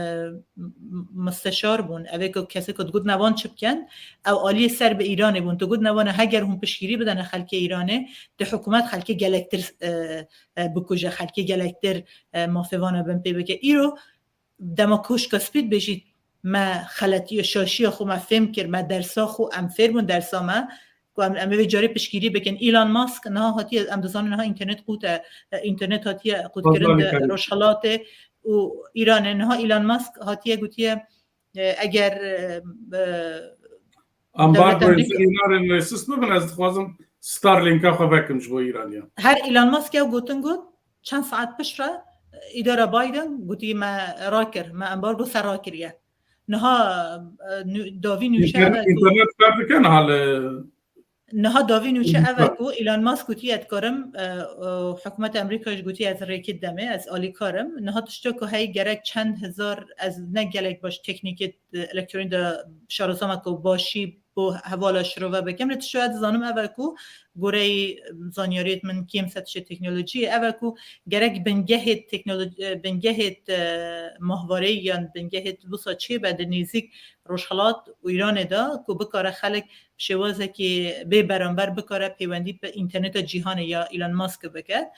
m-, m-, misteşar bûn, ev ê ku kesê ku digotin evan çi bikin, ew aliyê ser bi Îranê bûn. Tu gotin evan heger hûn piştgirî bidene xelkê Îranê, di hikûmet xelkê gelektir, e, e, bikuje, xelkê gelektir, e, mafê vana bin pê bike. Îro dema Koşka Spî dibêjît, me xeletiya, şaşiya xwe me fêm kir, me dersa xwe, em fêr bûn dersa me, ku em, em ê vê carê piştgirî bikin. Elon Musk niha hatiye, em dizanin niha înternet qût e, e, înternet hatiye qûtkirin Bazarê di karî. Rojhilatê û Îranê. Niha Elon Musk hatiye gotiye, e, eger, e, e, Ambar dewleta Amerîka Îranê nêsist bibin, ez dixwazim Starlink-a xwe vekim ji bo Îraniyan. Her Elon Musk ew gotin got, çend saet pişt re, e, îdara Biden gotî me rakir, me embargo ser rakiriye. Niha, e, nû-, dawî nûçe Înternet, ev e ku înternet kar dike niha li Niha dawî nûçe ev e ku Elon Musk gotiye, dikarim, e, e, hikûmeta Amerîka jî gotiye ez rêkê demê, ez alîkar im. Niha tişta ku hey gerek çend hezar, ez ne gelek baş teknîkê, e, elektronî de şarozameke başî bo hevala şirove bikim. Lê tişta ez dizanim ev e ku goreyî zanyariyêt min kêm ser tiştê teknolojiyê, ev e ku gerek bingehê teknoloji, e, bingehê, e, mahvareyî yan bingehê wisa çêbe di nêzîk Rojhilat û Îranê de ku bikare xelk şêwazekî bê beramber bikare pêwendî bi înterneta cîhanê ya Elon Musk bike.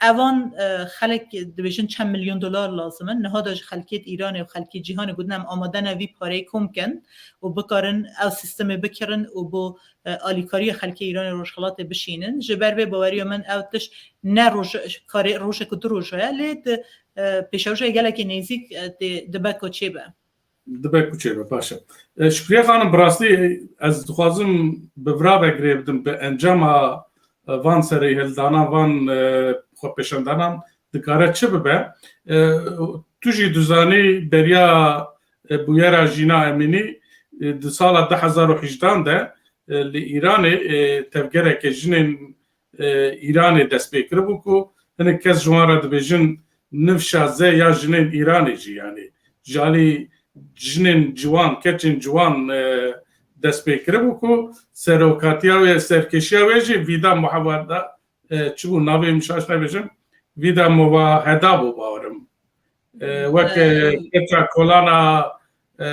Evan e, xelk dibêjin çend milyon dolar lazim in. Niha da ji xelkê Îranê û xelkê cîhanê gotin em amade ne vî pareyê kom kin û bikarin ew sîstemê bikirin û bo e, alîkariya xelkê Îranê Rojhelatê bişînin. Ji ber vê baweriya min ew tişt ne roj, karê rojek û du roja ye, lê di e, pêşerojê gelekê nêzîk e, dê, dibe ku çêbe. Dibe ku çêbe, baş e. E, Şukriye Xanim, bi rastî ez dixwazim bi vira ve girê bidim, bi encama e, van serê hildanan, van e, xwepêşandanan dikare çi bibe? E, tu jî dizanî beriya e, bûyera Jîna Emînî e, di sala du hezar û hejdehan de e, li Îranê e, tevgereke jinên e, Îranê dest pê kiribû ku hinek kes ji wan re dibêjin nifşa ze ya jinên Îranê jî, yanî ji alî jinên ciwan, keçên ciwan e, dest pê kiribû ku serokatiya wê, serkêşiya wê jî Vîda Muhewweda, e, çi bû navê min şaş nebêjim, Vîda Muwaheda bû bawerim. E, wek e, E, keça kolana e,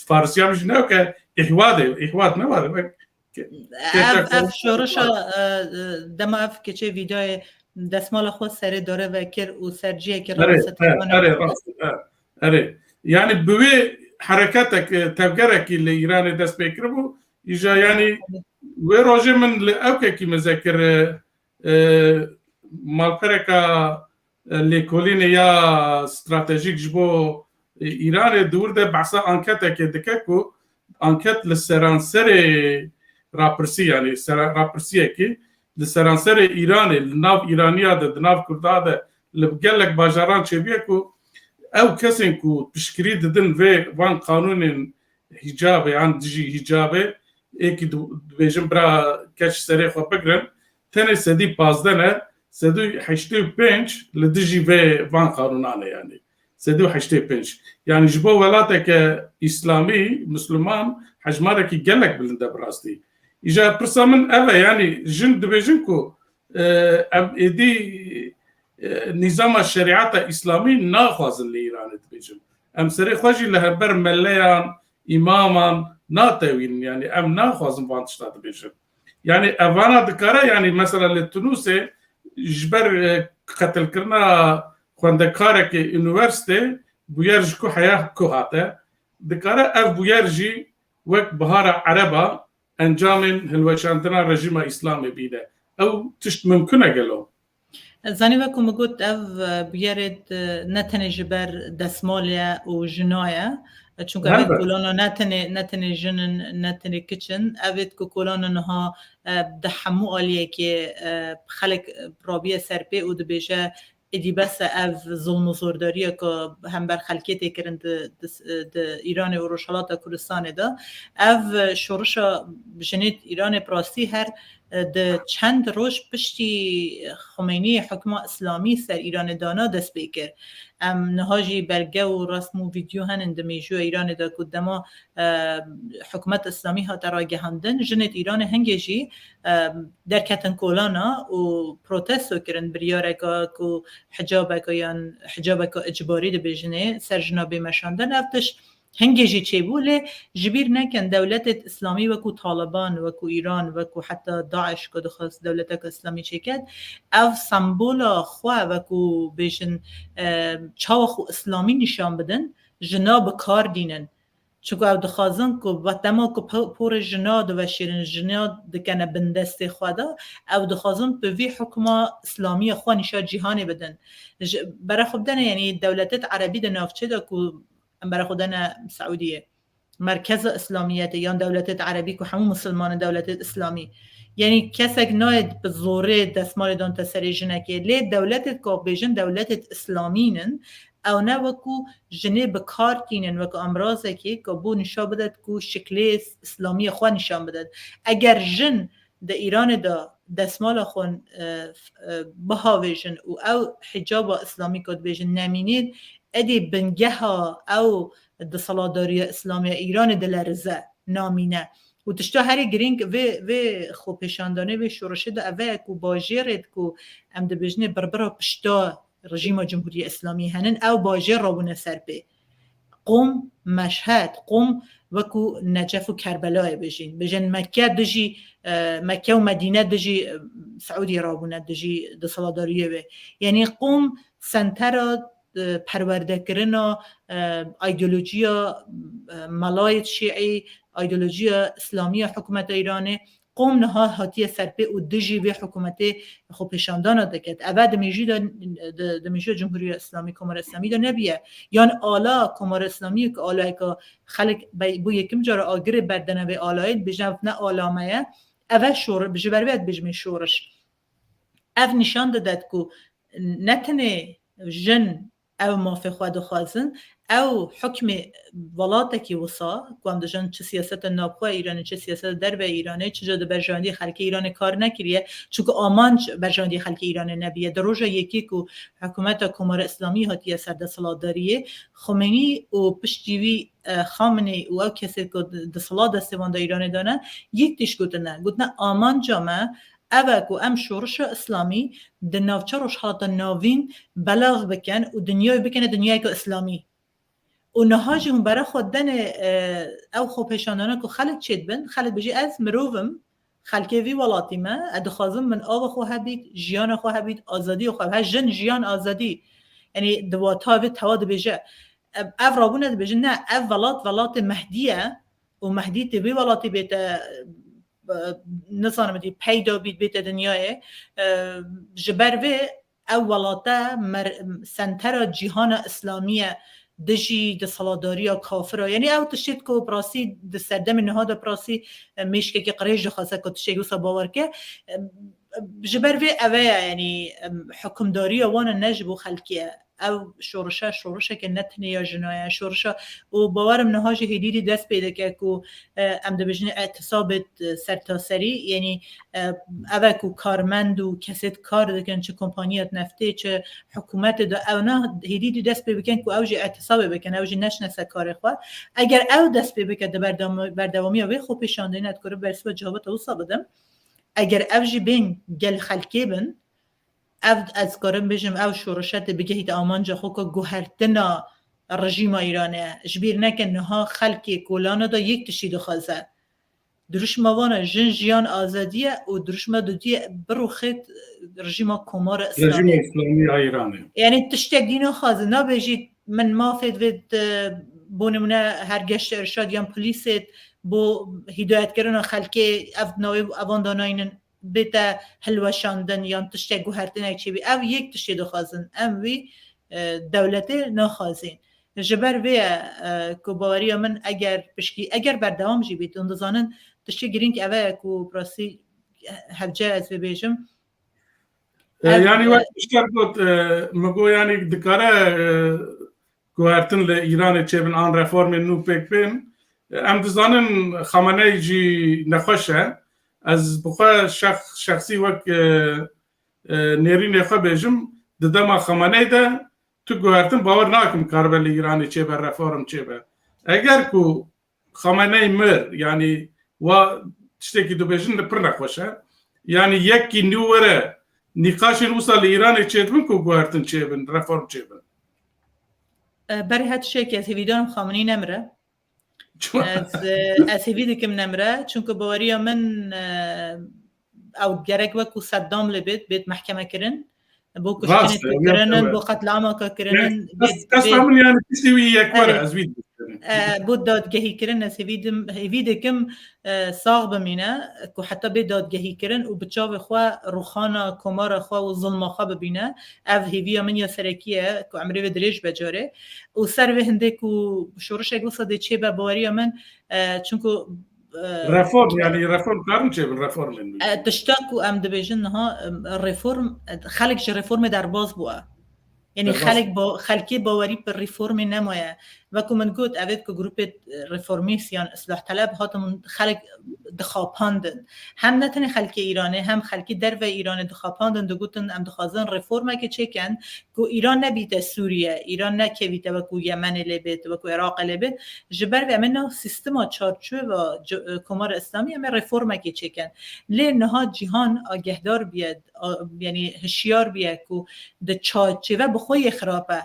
Farisiya min jî ne weke îhwadê, îhwad ne var, wek ke-, keça Ev, ev kol- şorişa e, e, dema ev keçê Vîdayê desmala xwe serê dare vekir û ser ciyekî Erê, rewese e, têkane erê, xwe. Rast, e, erê. Yani bi wê hereketek, e, tevgerekî li Îranê dest pê kiribû, îja yani wê rojê min li ewkekî mezekir, e, e, malpereka e, lêkolînê ya stratejîk ji bo e, Îranê di wir de behsa anketeke dike ku anket li seranserê rapirsî, yani sera-, rapirsiyekî li seranserê Îranê, li nav Îraniya de, di nav Kurda de, li gelek bajaran çêbûye ku ew kesên ku piştgirî didin vê van qanûnên hîcabê yan dijî hîcabê, êkî di-, dibêjin bira keç serê xwe bigirin, tenê sedî pazdeh ne, sedî heştê û pênc li dijî vê van qanûnan e yani. Sedî û heştê û pênc. Yani ji bo welateke îslamî, misliman, hejmarekî gelek bilind e bi rastî. Îja pirsa min ev e, yani jin dibêjin ku, e, em êdî, e, nîzama şerîeta îslamî naxwazin li Îranê dibêjin. Em serê xwe jî li hember meleyan, îmaman natewînin, yani em naxwazin van tişta dibêjin. Yani evana dikare, yani mesela li Tunusê ji ber, e, qetilkirina xwendekarekê unîversîtê bûyer ji ku heya ku hate, dikare ev bûyer jî wek Bihara Ereba encamên hilweşandina rejîma Îslamê bîne. Ew tişt mimkun e gelo? Zanî, wek ku min got, ev, e, bûyerê, e, ne tenê ji ber desmalê ye û jina ye. E, çunka ev êd Helbet. Kolana ne tenê, ne tenê jin in, ne tenê kiç in. Ev êd ku kolana niha, e, di hemû aliyekê, e, xelk, e, rabiye ser pê û dibêje, êdî bes e ev zulm û zordariyeke hember xelkê tê kirin di, di, di Îranê û Rojhelata Kurdistanê de. Ev, e, şorişa jinê Îranê bi rastî her di çend roj piştî Xumeynî hukma Îslamî ser Îranê dana dest pê kir. Em niha jî belge û resm û vîdyo henin di mêjûya Îranê de ku dema, e, hikûmet Îslamî hate ragihandin, jinê Îranê hingê jî, e, derketin kolana û protesto kirin biryareka ku hicabeka yan hicabeka icbarî dibêjinê ser jina bê meşandin. Ev tişt Hingê jî çêbû, lê ji bîr nekin, dewletêt Îslamî wekû Taliban, wekû Îran, wekû heta DAIŞ ku dixwest dewleteke Îslamî çêket, ev sembola xwe wekû bêjin, e, çawa xwe Îslamî nîşan bidin, jina bi kar dînin. Çunku ew dixwazin ku ve-, dema ku po-, porê jina diveşêrin, jina dikene bindestê xwe de, ew dixwazin bi vî hukma Îslamiya xwe nîşa cîhanê bidin. Ji, bere xwe bidene, yanî dewletêt Erebî di navçê de ku em bere xwe dene Seûdiyê. Merkeza Îslamiyetê yan dewletêt Erebî ku hemû misilman in, dewletêt Îslamî. Yanî kesek nayê bi zorê destmalê dan te serê jinekê. Lê dewletêt ku bêjin dewletêt Îslamî nin, ew ne wekû jinê bi kar tînin, wekû emrazekê ku bo nîşa bidet ku şiklê Îslamiyê xwe nîşan bidet. Eger jin di Îranê de destmala xwe, e, f-, e, bihavêjin û ew hicaba Îslamî ku dibêjin nemînîn, êdî bingeha ew deselatdariya Îslamî ya Îranê dilerize, namîne. Û tişta herî girîng vê, vê xwepêşandanê, vê şorişê de ev e ku bajêrêt ku em dibêjinê birbira pişta rejîma Cumhuriya Îslamî henin, ew bajêr rabûne ser pê. Qom, Meşhed, Qom wekû Necef û Kerbelayê bêjîn. Bêjin Mekke dijî, e, Mekke û Medîne dijî, e, Seûdiyê rabûne, dijî desthilatdariyê wê. Yanî Qom sentera, e, perwerdekirina, e, îdeolojiya, e, melayêt şîî, îdeolojiya îslamî ya hikûmeta Îranê. Qom niha hatiye serpê û dijî vê hikûmetê xwepêşandana diket. Eve di mêjû de, di, di mêjûya Cumhuriya Îslamî, Komara Îslamî de nebiye. Yan ala Komara Îslamî ku alayeke xelk be-, bo yekim cara agirê berdene vê alayê, dibêjin ev ne ala me ye. Eve şor-, ji ber vê dibêjimê şoriş. Ev nîşan dide ku ne tenê jin ew mafê xwe dixwazin, ew hukmê welatekî wisa, ku em dijon çi siyaseta navxwe Îranê, çi siyaseta derve Îranê, çi ca di berjewendî xelkê Îranê kar nekiriye, çunku amanc berjewendî xelkê Îranê nebiye. Di roja yekê ku hikûmeta Komara Îslamî hatiye ser desthilatdariyê, Xomênî û piştî wî, e, Xameneî û ew kesê ku di, desthilat destê wan de Îranê dane, yek tişt gotine. Gotine, amanca me ev e ku em şorişa îslamî di navça Rojhilata Navîn belav bikin û dinyayê bikene dinyayeke îslamî. Û niha jî hûn bere xwe denê, e, ew xwepêşandana ku xelk çêdibin, xelk bêjî, ez mirov im, xelkê vî welatî me, ez dixwazim min ava xwe hebît, jiyana xwe hebît, azadiya xwe, he jin, jiyan, azadî. Yanî di wata vê tewa dibêje. Ev, ev rabûne dibêjin, ne, ev welat, welatê Mehdî ye û Mehdî tê vê welatî bête, e, nizanim dî peyda bît, bête dinyayê. E, ji ber vê ew welate mer-, sentera cîhana îslamî ye, dijî desthilatdariya kafir e. Yanî ew tiştê ku bi rastî di serdemê niha de bi rastî, e, mêşkekî qirêj dixwaze ku tiştekî wisa bawer ke. E, ji ber vê ev e, yanî, e, hukimdariya wan e, ne ji bo xelkê ye. Ew şorişe, şorişeke ne tenê ya jina ye. Şorişe û bawer im niha jî hêdî dî dest pê dike ku, e, em dibêjin îtisabêt, e, sertaserî, yanî, e, ev e ku karmend û kesêt kar dikin, çi kompaniyat neftê, çi hikûmetê de, ewna hêdî dî dest pê bikin ku ew jî îtisabê bikin, ew jî neşne ser karê xwe. Eger ew dest pê bike di berdam-, berdewamiya vê xwepêşandinê, ez dikarim bersiva cewabeta wisa bidim. Eger ev jî bên gel xelkê bin, ev, ez karim bêjim, ev şorişe tê bigehîte amanca xwe ku guhertina rejîma Îranê ye. Ji bîr neke niha xelkê kolana de yek tiştî dixwaze. Dirûşma wan e jin, jiyan, azadî ye û dirûşma dudî ye birûxêt rejîma Komara Rejîma Îslamî. Îslamî ya Îranê. Yanî tiştek dî naxwaze, nabêjî min mafê divê, e, bo nimûne her geşt irşad yan polîsê bo hîdayetkirina xelkê ev navê evan danaynin bête hilweşandin yan tiştek guhertinek çêbî. Ev yek tiştê dixwazin. Em wî, e, dewletê naxwazin. Ji ber vê ye, e, ku baweriya min eger pişkî, eger berdewam jî bît, hûn dizanin tiştê girîng ev e ku bi rastî hevce ez vê bêjim. E, Ev, yanî e, wek pişter got, e, min got, yanî dikare, e, guhertin li Îranê çêbin an reformên nû pêk bên. Em dizanin Xameney jî nexweş e. Ez bi xwe şex-, şexsî wek, e, e, nêrînê xwe bêjim, di dema Xameney de tu guhertin bawer nakim karibe li Îranê çêbe, reform çêbe. Eger ku Xameney mir, yanî wa tiştekî dibêjin li pir nexweş e. Yanî yekî nû were nîqaşên wisa li Îranê çêdibin ku guhertin çêbin, reform çêbin. E, berê her tiştekî ez hêvîdarim Xamenî nemire. Çima? Ez, e, ez hêvî dikim nemire, çunku baweriya min, e, ew gerek wekû Seddam lê bêt, bêt mehkeme kirin. Bo kuştinê Rast e, ku ew ya kirinin, ew e. Bo qetlama ku kirinin, Kes, bêt, kes bêt. Min yani tiştê wî yek were, Erê. Ez wî dibêjim. E, bo dadgehî kirin, ez hêvî dim-, hêvî dikim, e, sax bimîne, ku heta bê dadgehî kirin û bi çavê xwe rûxana komara xwe û zilma xwe bibîne. Ev hêviya min ya serekî ye, ku emrê wê dirêj be carê. Û ser vê hindê ku şorişek wisa dê çêbe, baweriya min, e, çunku, e, Reform, yani reform karin çêbin, reformên wî. E, tişta ku em dibêjin niha, em, reform, e, xelk ji reformê derbas bûye. Yanî Derbas. Xelk ba-, xelkê bawerî bi reformê nemaye. Wekû min got, evêt ku grûpê, e, reformîst yan îslahteleb hatin, xelk dixapandin. Hem ne tenê xelkê Îranê, hem xelkê derve Îranê dixapandin, digotin, em dixwazin reformekê çêkin, ku Îran nebîte Sûriye, Îran nekevîte wekû Yemenê lê bêt, wekû Iraqê lê bêt. Ji ber vê em ê nav sîstema çarçova c-, e, Komara Îslamî em ê reformekê çêkin. Lê niha cîhan agehdar bûye, a, yanî hişyar bûye ku di çarçove bi xwe yê xirab e.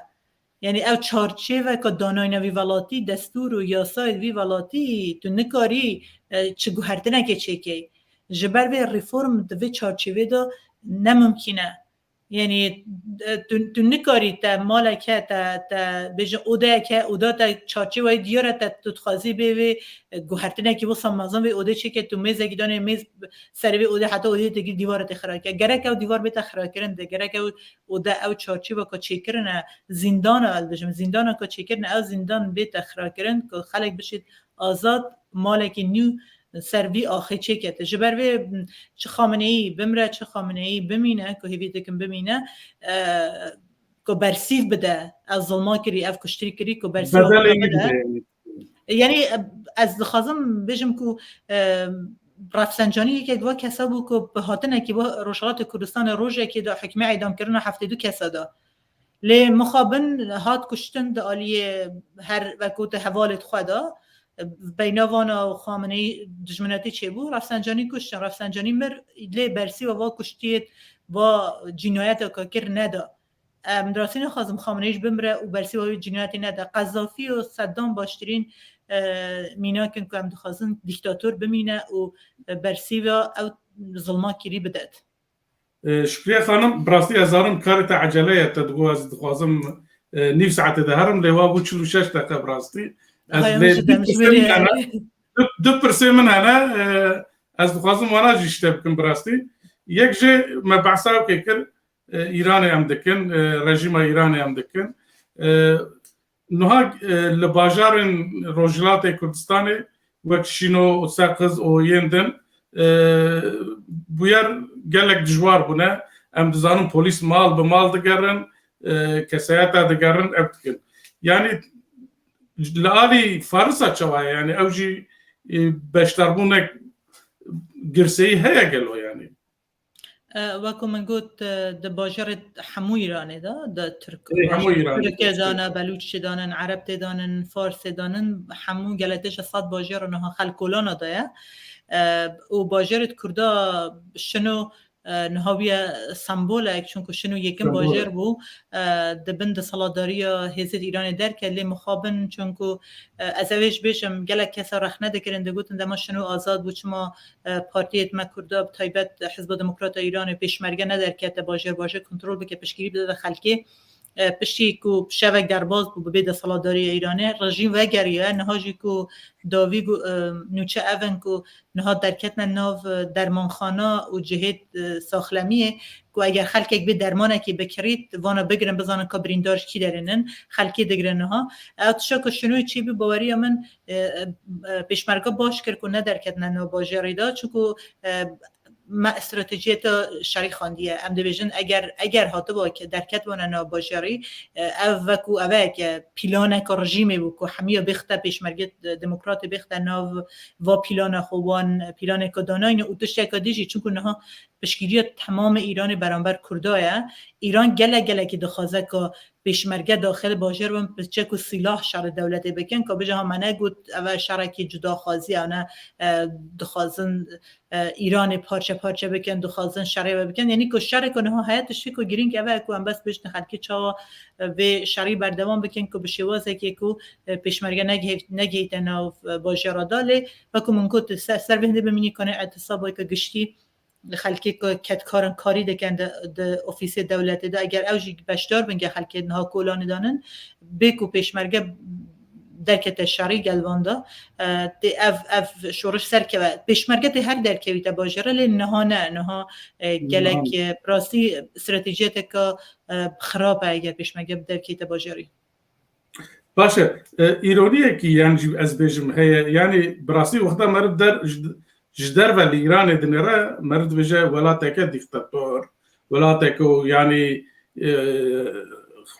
Yanî ew çarçêveka danayîna vî welatî, destûr û yasayê vî welatî tu nikarî, e, çi guhertinekê çêkey. Ji ber vê reform di vê çarçêvê de ne mimkîn e. Yanî, e, tu, tu nikarî te malek he, te, te bêjin odeyek he, oda te çarçêweyê diyar e, te tu dixwazî bê vê, e, guhertinekî wisa mezin vê odê çêke, tu mêzekî danê mêz serê vê odê heta odê te dîwara tê xira ke. Gerek ew dîwar bête xirakirin de, gerek ew ode ew çarçêveka çêkirin e, zîndana, ez bêjim, zîndaneka çêkirin, ew zîndan bête xirakirin ku xelek bişêt azad, malekî nû ser vî axê çêkete. Ji ber vê, çi Xameneyî bimre, çi Xameneyî bimîne, ku hêvî dikim bimîne, e, ku bersîv bide, ev zilma kirî, ev kuştirî kirî, ku bersîva Bedelê wî bide. Yanî, e, ez dixwazim bêjim ku, e, Rafsancanî yekek va kesa bû ku bi hatinekî va Rojhilatê Kurdistanê rojekê de hukmê îdamkirina heftê du kesa da. Lê mixabin hat kuştin di aliyê her wekû te hevalê xwe de. Beyna vana û Xameneyî dijminatî çêbû, Rafsancanî kuştin. Rafsancanî mir, lê bersîva va kuştiyê va cînayeteka kir neda. Em dirasî nexwazim Xameneyî jî bimire û bersîva wî cînayetê neda. Qezafî û Seddam baştirîn, e, mînak in ku em dixwazin dîktator bimîne û, e, bersîva ew zilma kirî bidet. E, Şukriye Xanim, bi rastî ez zanim karê te ecele ye, te digot ez dixwazim, e, nîv saetê de herim, lê wa bû çil û şeş deqe bi rastî. Ez Hay, lê min ji du dem pirsê jimêrî min hene, heye. du, du pirsê min hene, e, ez dixwazim wana jî ji te bikim bi rastî. Yek jê me behsa wekê kir, e, Îranê em dikin, e, rejîma Îranê em dikin. E, Niha, e, li bajarên Rojhilatê Kurdistanê wek Şîno û Seqiz û yên din, e, bûyer gelek dijwar bûne. Em dizanin polîs mal bi mal digerin, e, kesayeta digerin, ev dikin. Yanî li alî Farisa çawa ye? Yanî ew jî, e, beşdarbûnek girseyî heye gelo yanî? E, wekû min got, e, di bajarê hemû Îranê de, di Tirk, Ê, hemû bajarê Îranê de, Tirkê de ne, Belûçê de ne, Ereb tê de ne, Farsê de ne, hemû gelek tê ji sed bajarê niha xelkolana de ye. E, û bajarê Kurda Şino, e, niha bûye sembolek, çunku Şino yekim Sembol. bajar bû, e, di bin desthilatdariya hêzên Îranê derket, lê mixabin, çunku, e, ez ew ê jî bêjim, gelek kesa rexne dikirin, digotin dema Şino azad bû, çima e, partiyê me Kurda, bi taybet Hizba Demokrata Îranê, pêşmerge nederkete bajêr bajêr kontrol bike, piştgirî bide xelkê. E, piştî ku şevek derbas bû, bi bê desthilatdariya Îranê, rejîm vegeriye. Niha jî ku dawî ku, e, nûçe ev in ku niha derketine nav, e, dermanxana û cihê, e, saxlemiyê, ku eger xelkek bê dermanekî bikirît, vana bigirin, bizanin ka birîndar ji kî derênin, xelkê digirin niha. Ew tişta ku Şinoyê çêbû, baweriya min, e, e, pêşmerge baş kir ku nederketine nav bajarê de, çunku, e, me stratejiyeta şerî xandiye. Em dibêjin eger, eger hatibû ke derketibûne nav bajarê, e, ev wekû ev e ke planeka rejîmê bû ku hemiya bêxte pêşmerge, e, demokratê bêxte nav va plana xwe wan, planeka danayne û tişteka dî jî, çunku niha piştgiriya temamê Îranê beramber Kurda ye. Îran gelek gelekî dixwaze ku pêşmerge daxil bajêr bin, bi çek û sîlah şerê dewletê bikin, ka bêje ha me negot ev e şerekî cudaxwazî ye, ne, e, dixwazin, e, Îranê parçe parçe bikin, dixwazin şerê we bikin. Yanî ku şerê ku niha heye tiştê ku girîng ev e ku em bes bêjin xelkê çawa, e, vê şerî berdewam bikin ku bi şêwazekê ku, e, pêşmerge negihê-, negihîte nav, e, bajêra da. Lê wekû min got, ser, ser vê hindê bimînî kanê îtisabeke giştî, xelkê ku kedkarin karî dikin di, di ofîsê dewletê de, eger ew jî beşdar bin ge xelkê niha kolanê danin, bê ku pêşmerge derkete şerî gel van de, e, tê ev, ev şoriş serkeve. Pêşmerge tê her derkevîte bajêre, lê niha ne, niha, e, gelek, Niha. e, rastî stratejiyeteke, e, xirab e eger pêşmerge derkevîte bajêrî. Baş e, e, îroniyekî, yanî jî ez bêjim heye, yanî bi rastî wexta meriv der, ji, ji derve li Îranê dinêre, meriv dibêje welateke dîktator, welateke û yanî, e,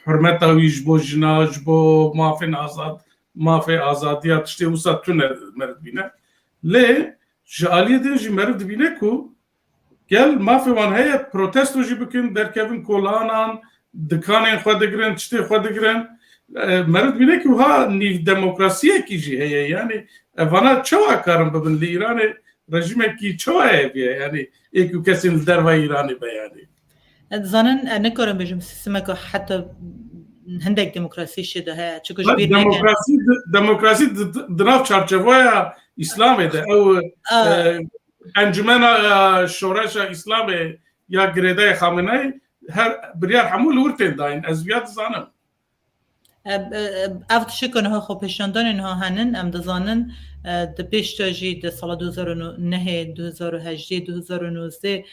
hurmeta wî ji bo jina, ji bo mafên azad, mafê azadiya tiştê wisa tune meriv dibîne. Lê ji aliyê din jî meriv dibîne ku gel mafê wan heye, protesto jî bikin, derkevin kolanan, dikanên xwe digirin, tiştê xwe digirin. E, meriv dibîne ku wiha nîv demokrasiyekî jî heye. Yanî evana çawa karin bibin li Îranê, rejîmekî çawa heye bûye? Yanî ê ku kesên li derva Îranê be yanî. Ez dizanin, e, nikarim bêjim sîstemeke heta hindek demokrasî şi de heye. Çiku ji bîr neke. Demokrasî di, demokrasî di, di, di nav çarçevoya Îslamê de. Ew, e, Encumena, e, Şoreşa Îslamê ya girêdayê Xameneî her biryar hemû li wir tên dayîn. Ez viya dizanim. E, e, e, ev tişt ku niha xwepêşandanê niha henin, em dizanin, e, di pêş de jî di sala du hezar û nehê, du hezar û hejdê, du hezar û nozdeh,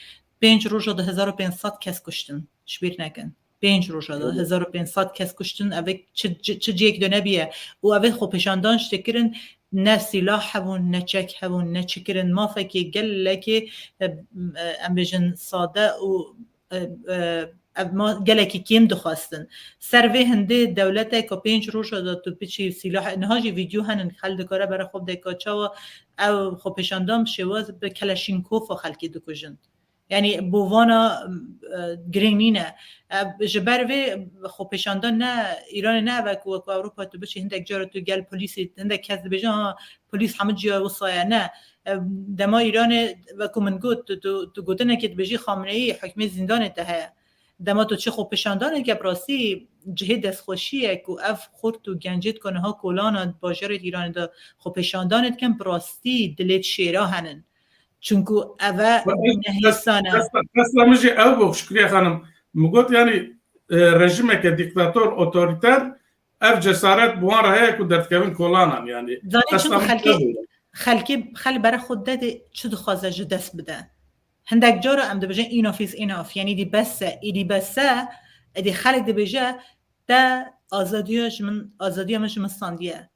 pênc roja de hezar û pênc sed kes kuştin. Ji bîr nekin. Pênc roja de hezar û pênc sed kes kuştin, ev ê çi, çi, çi cihek de nebiye. Û ev ê xwepêşandan ji te kirin, ne sîlah hebûn, ne çek hebûn, ne çi kirin. Mafekê gelekê, e, e, em bêjin sade û, e, e, ev ma-, gelekî kêm dixwestin. Ser vê hindê dewletek ku pênc roja de tu biçî sîlah, niha jî vîdyo henin, xel dikare bere xwe bideka çawa ew xwepêşandan bi şêwaz bi Keleşînkofa xelkê dikujin. Yanî bo vana, e, girîng nîne. E, ji ber vê xwepêşandan ne, Îranê ne ev e ku wekî Ewropa tu biçî hindek cara tu gel polîsê, hindek kes dibêje, ha, polîs hemû ciya wisa ye. Ne. E, dema Îranê, wekî min got, tu, tu, tu gotinekê dibêjî Xameneî hukmê zîndanê te heye. Dema tu çi xwepêşandaneke bi rastî cihê destxweşî ye ku ev xurt û gencêt ku niha kolana bajarê Îranê de xwepêşandanê dikin, bi rastî dilê şêra henin. Çunku ev e nehêsan e. Qesta min jî ew bû, Şukriye Xanim. Min got, yanî, e, rejimeke dîktator, otorîter, ev cesaret bi wan re heye ku derdikevin kolanan, yanî. Zanî çunku xelkê, xelkê, xel bere xwe de dê çi dixwaze ji dest bide. Hindek cara em dibêjin enough is enough. Yanî dî bes e, êdî bes e, êdî xelk dibêje te azadiya ji min, azadiya min ji min standiye.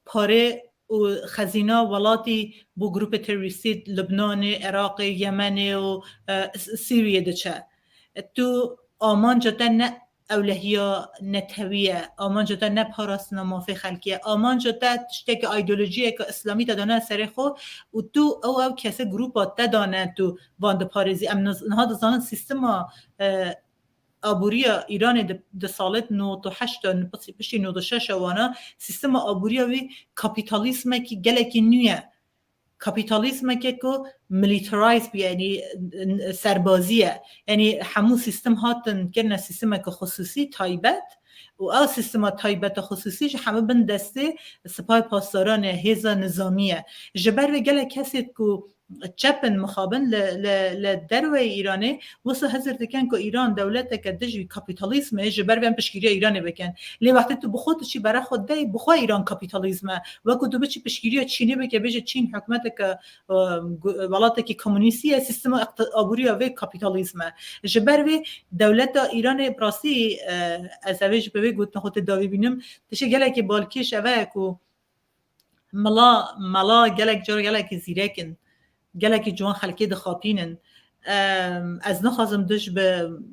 Parê û xezîna welatî bo grûpê terorîstî Libnanê, Iraqê, Yemenê û, e, S-, Sûriyê diçe. Tu amanca te ne ewlehiya netewî ye, amanca te ne parastina mafê xelkî ye, amanca te tiştekî, îdeolojiyeke îslamî te dane serê xwe û tu ew, ew kesê grûpa te dane tu van diparêzî. Em niz-, niha dizanin sîstema, e, aboriya Îranê di, di salê nod û heşt de, piştî nod û şeş wana, sîstema aboriya wî kapîtalîzmekî gelekî nû ye. Kapîtalîzmeke ku militarized bûye, yanî serbazî ye. Yanî hemû sîstem hatin kirine sîstemeke xisûsî, taybet, û ew sîstema taybet û xisûsî ji hemû bin destê Sipayê Pasdaran e, hêza nizamî ye. Ji ber vê gelek kesê ku çep in, mixabin li, li, li derveyî Îranê, wisa hizir dikin ku Îran dewleteke dijî kapîtalîzm e, ji ber vê em piştgiriya Îranê bikin. Lê wextê tu bi xwe diçî bere xwe dey, bi xwe Îran kapîtalîzm e. Wekî tu biçî piştgiriya Çînê bike, bêje Çîn hikûmeteke, e, gu-, welatekî komunîstî ye, sîstema iqti-, aboriya vê kapîtalîzm e. Ji ber vê dewleta Îranê bi rastî, e, ez evê ji bi vê gotina xwe tê dawî bînim. Tiştê gelekî balkêş ev e ku mela, mela gelek car gelekî zîrek in. Gelekî ciwan xelkê dixapînin. Em, ez naxwazim dij bi,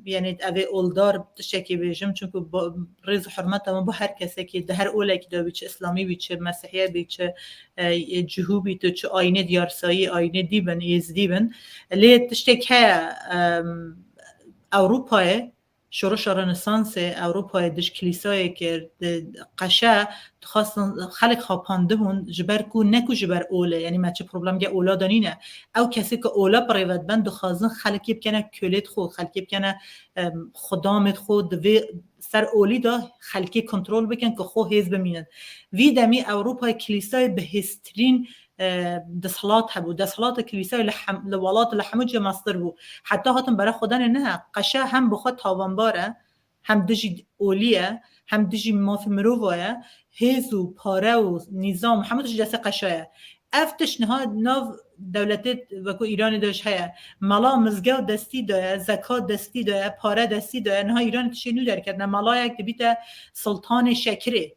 yanî ev ê oldar tiştekî bêjim, çunku bo, rêz û hurmeta min bo her kesekî, di her olekî de bî, çi îslamî bî, çi mesîhiye bî, çi, e, cihû bî, tu çi ayînê diyarsayî, ayînê dî bin, êzdî bin. Lê tiştek heye, em, Ewropayê, şoreşa Renesansê Ewropayê dij kilîsayê kir, di qeşe dixwastin xelk xapandibûn, ji ber ku ne ku ji ber olê, yanî me çi problemke ola de nîne. Ew kesê ku ola bi rê ve diben, dixwazin xelkê bikene kölêt xwe, xelkê bikene, em, xudamêt xwe, di vê ser olî de xelkê kontrol bikin ku xwe hêz bimînin. Vî demî Ewropayê kilîsayê bi hêztirîn e, desthilat hebû. Desthilata kilîsayê li hem, li welat li hemû cihê mestir bû. Heta hatin bere xwedanê ne, qeşe hem bi xwe tawanbar e, hem dijî olî ye, hem dijî mafê mirova ye. Hêz û pare û nîzam, hemû tişt destê qeşe ye. Ev tişt niha nav dewletê wekû Îranê de jî heye. Mela mizgew destî de ye, zekat destî de ye, pare destî de ye. Niha Îranê tiştê nû derketine. Melayek dibîte sultanê şekirê.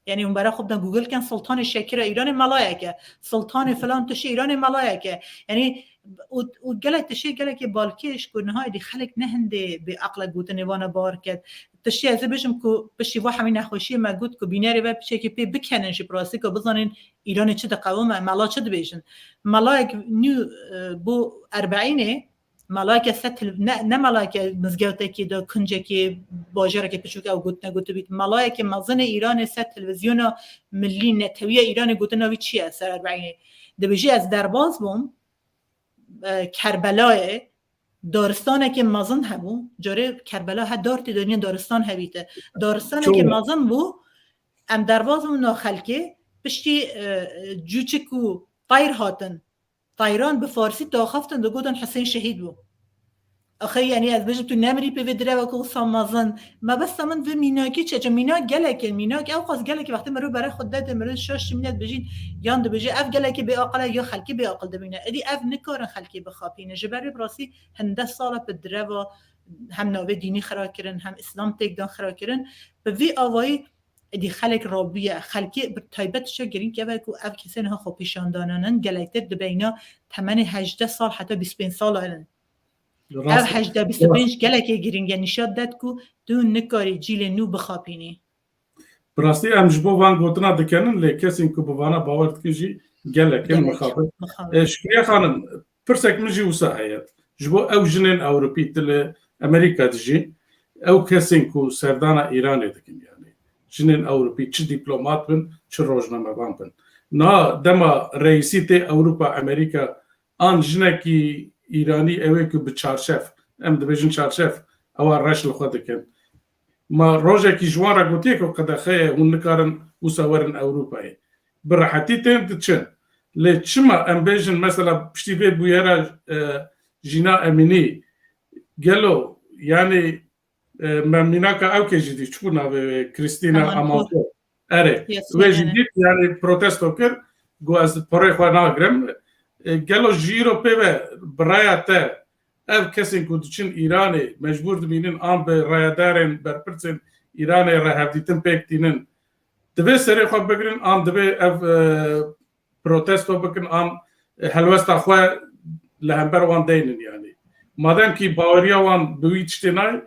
Yanî hûn bera xwe bidin Google ken, Sultanê Şekira Îranê melayek e. Sultanê filan tiştê Îranê melayek e. Yanî û, û gelek tiştê gelekê balkêş ku niha êdî xelk ne hindê bi aqle gotinê vana bar ket. Tiştê ez ê bêjim ku piştî va hemî nexweşiyê me got ku bînerê ve piçekê pê bikenin jî bi rastî ku bizanin Îranê çi diqewime, mela çi dibêjin. Melayek nû, e, bo Erbeînê Melayeke ser tel-, ne, ne melayeke mizgewtekê de, kuncekê, bajarekê piçûk ew gotine gotibît. Melayeke mezin ê Îranê ser televîzyona milî, netewiya Îranê gotina wî çi ye ser Erbeînê? Dibêjî, ez derbas bûm, e, Kerbelayê, Daristanekê mezin hebû. Carê Kerbela he dar tê de niha daristan hebîte. Daristanekê Çûne. mezin bû. Em derbas bûn na xelkê. Piştî, e, e, cûçik û tayr hatin. Tayran bi farsî daxaftin, digotin Husên şehîd bû. Axir, yanî, ez bêjim, tu nemirî pê vê direva ku wisa mezin. Mebesta min vê mînakî çi? Çi mînak gelekê, mînak ewqas gelekê wextê mirov bere xwe dide, mirov şaş çi mîne dibêjîn, yan dibêje, ev gelekê bê aqil e, ya xelkê bê aqil dibîne. Êdî ev nikarin xelkê bixapînin. Ji ber vê bi rastî hinde sal e bi direva hem navê dînî xira kirin, hem îslam têk dan xira kirin. Bi vî avayî êdî xelk rabûye. Xelkê bi taybet tiştek girîng ev e ku ev kesên niha xwepêşandanan in, gelektir dibeyna temenê hejdeh sal heta bîst pênc sal in. Ev Rast e. hejdeh bîst û pênc gelekê girîng e, nîşan ded ku tu nikarî cîlê nû bixapînî. Bi rastî em ji bo van gotina dikenin, lê kesên ku bi vana bawer dikin jî gelek in Gelek. mixabin. Mixabin. E, Şikriye Xanim, pirsek min jî wisa heye. Ji bo ew jinên Ewropî, tu li Amerîka dijî, ew kesên ku serdana Îranê dikin, yanî jinên Ewropî, çi dîplomat bin, çi rojnamevan bin. Niha dema reîsî tê Ewropa, Amerîka, an jinekî Îranî, ew ê ku bi çarşef, em dibêjin çarşef, ewa reş li xwe dikin. Ma rojekî ji wan re gotiye ku qedexe ye, hûn nikarin wisa werin Ewropayê. Bi rehetî tên diçin. Lê çima em bêjin, mesela, piştî vê bûyera, e, Jîna Emînî, gelo, yanî, e, me mînaka ew kê jî dî, çi bû navê wê? Krîstîna Amanpour. Amanpour. Erê, Yes, wê jî erê. dît, yanî protesto kir, got, "Ez parê xwe nagirim." E, gelo ji îro pê ve bi raya te ev kesên ku diçin Îranê mecbûr dimînin an bi rayedarên berpirsên Îranê re hevdîtin pêk tînin? Divê serê xwe bigirin an divê ev, e, protesto bikin an, e, helwesta xwe li hember wan deynin yanî? Madem kî baweriya wan bi wî tiştê nayê,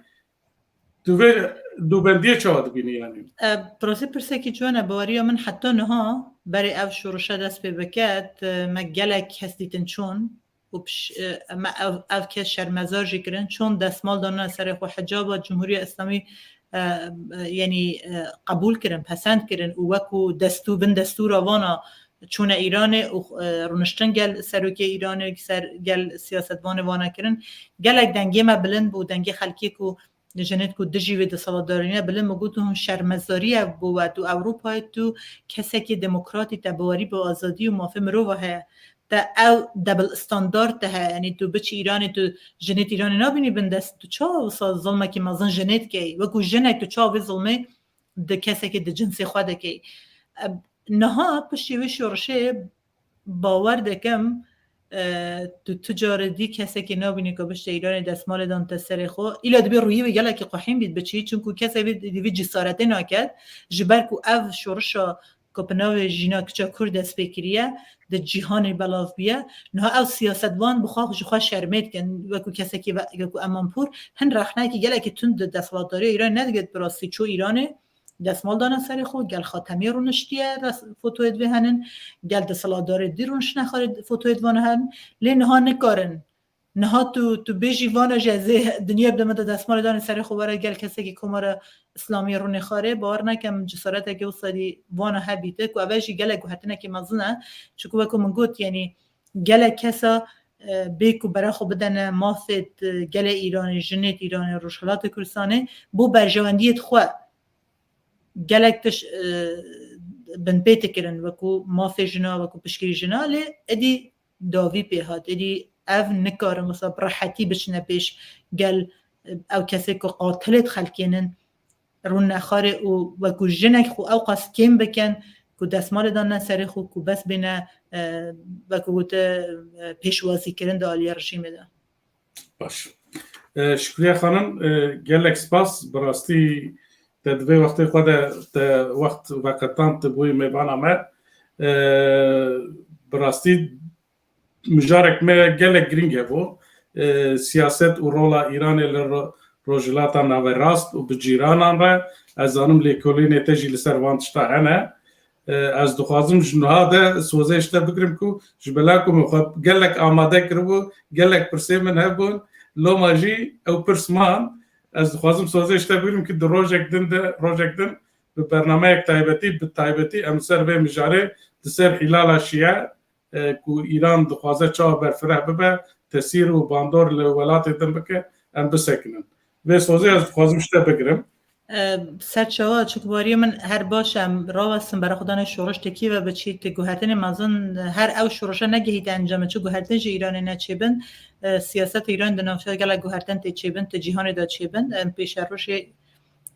tu vê dûbendiyê çawa dibînî yanî? E, Prosê pirsekî ciwan e. Baweriya min heta niha berê ev şorişe dest pê biket, e, me gelek kes dîtin çûn û piş-, e, me ev, ev kes şermezar jî kirin, çûn destmal danine serê xwe, hicaba Cumhuriya Îslamî, e, e, yanî, e, qebûl kirin, pesend kirin û wekû destû-, bin destûra vana çûne Îranê û, e, rûniştin gel serokê Îranê, ser gel siyasetvanê vana kirin. Gelek dengê me bilind bû, dengê xelkê ku jinêt ku dijî vê desthilatdarî ne bilind bû, gotin, hûn şermezarî ye bo we, tu Ewropayê, tu kesekî demokratî, te bawerî bi azadî û mafê mirova heye. Te ew double standard te heye, yanî tu biçî Îranê, tu jinêt Îranê nabînî bin dest, tu çawa wisa zilmekî mezin jinê dikey? Wekû jinek tu çawa vê zilmê di kesekî di cinsê xwe dikey? E, niha piştî vê şorişê bawer dikim, e, tu tu carê dî kesekî nabînî ku bişte Îranê destmalê dan te serê xwe. Îla dibê rûyê wê gelekî qehîn bît biçî, çunku kesek vê, divê cîsaretê naket, ji ber ku ev şorişa ku bi navê Jîna Kiça Kurd dest pê kiriye, di cîhanê belav bûye. Niha ew siyasetvan bi xwe ji xwe şermê dikin, wekû kesekî ve-, wekû Emanpûr, hin rexneyekî gelekî tund di desthilatdariya Îranê nedigirît, bi rastî çû Îranê, destmal dane serê xwe, gel Xatemî rûniştiye, res-, fotoyê divê henin, gel desthilatdarê dî rûniştine xarê, fotoyê divane henin, lê niha nikarin. Niha tu, tu bêjî vana jî ez ê dinya bide min de destmalê dane serê xwe, were gel kesekî Komara Îslamî rûnê xarê, bawer nekem cesareteke wisa dî vana hebîte, ku eve jî gelek guhertinekê mezin e, çunku wekû min got, yanî gelek kesa, e, bê ku bera xwe bidene mafêt, e, gelê Îranê, jinêt Îranê, Rojhilatê Kurdistanê, bo berjewendiyêt xwe gelek tişt, e, binpê dikirin, wekû mafê jina, wekû piştgirî jina, lê êdî dawî pê hat. Êdî ev nikarin wisa bi rehetî biçine pêş gel, e, ew kesê ku qatilêt xelkê nin rûne xarê û wekû jinek xwe ewqas kêm bikin ku destmalê dane serê xwe ku bes bêne, e, wekû gote, e, pêşwazîkirin di aliyê rejîmê de. Baş. E, Şukriye Xanim, e, gelek spas. Bi rastî te di vê wextê xwe de te wext veqetand, tu bûyî mêvana me. E, bi rastî mijarek me gelek girîng hebû. E, siyaset û rola Îranê li ro-, Rojhilata Naverast û bi cîranan re, ez zanim lêkolînê te jî li ser van tişta hene. E, ez dixwazim ji niha de sozê ji te bigirim ku ji bela ku min xwe gelek amade kiribû, gelek pirsê min hebûn, loma jî ew pirs man. Ez dixwazim sozê ji te bigirim ku di rojek din de, rojek din bi bernameyek taybetî, bi taybetî em ser vê mijarê di ser Hîlala Şiye, e, ku Îran dixwaze çawa berfireh bibe, tesîr û bandor li welatê din bike, em bisekinin. Vê sozê ez dixwazim ji te bigirim. Serçawa, çi ku barî min her baş e, em rawestin bere xwe danê şoreş tê kî ve biçî, ti guhertinê mezin, her ew şoreşe negihîte encamê, çi guhertin ji Îranê neçêbin, e, siyaseta Îranê di navçeya gelek guhertin tê çêbin, ti cîhanê de çêbin, em pêşerojê,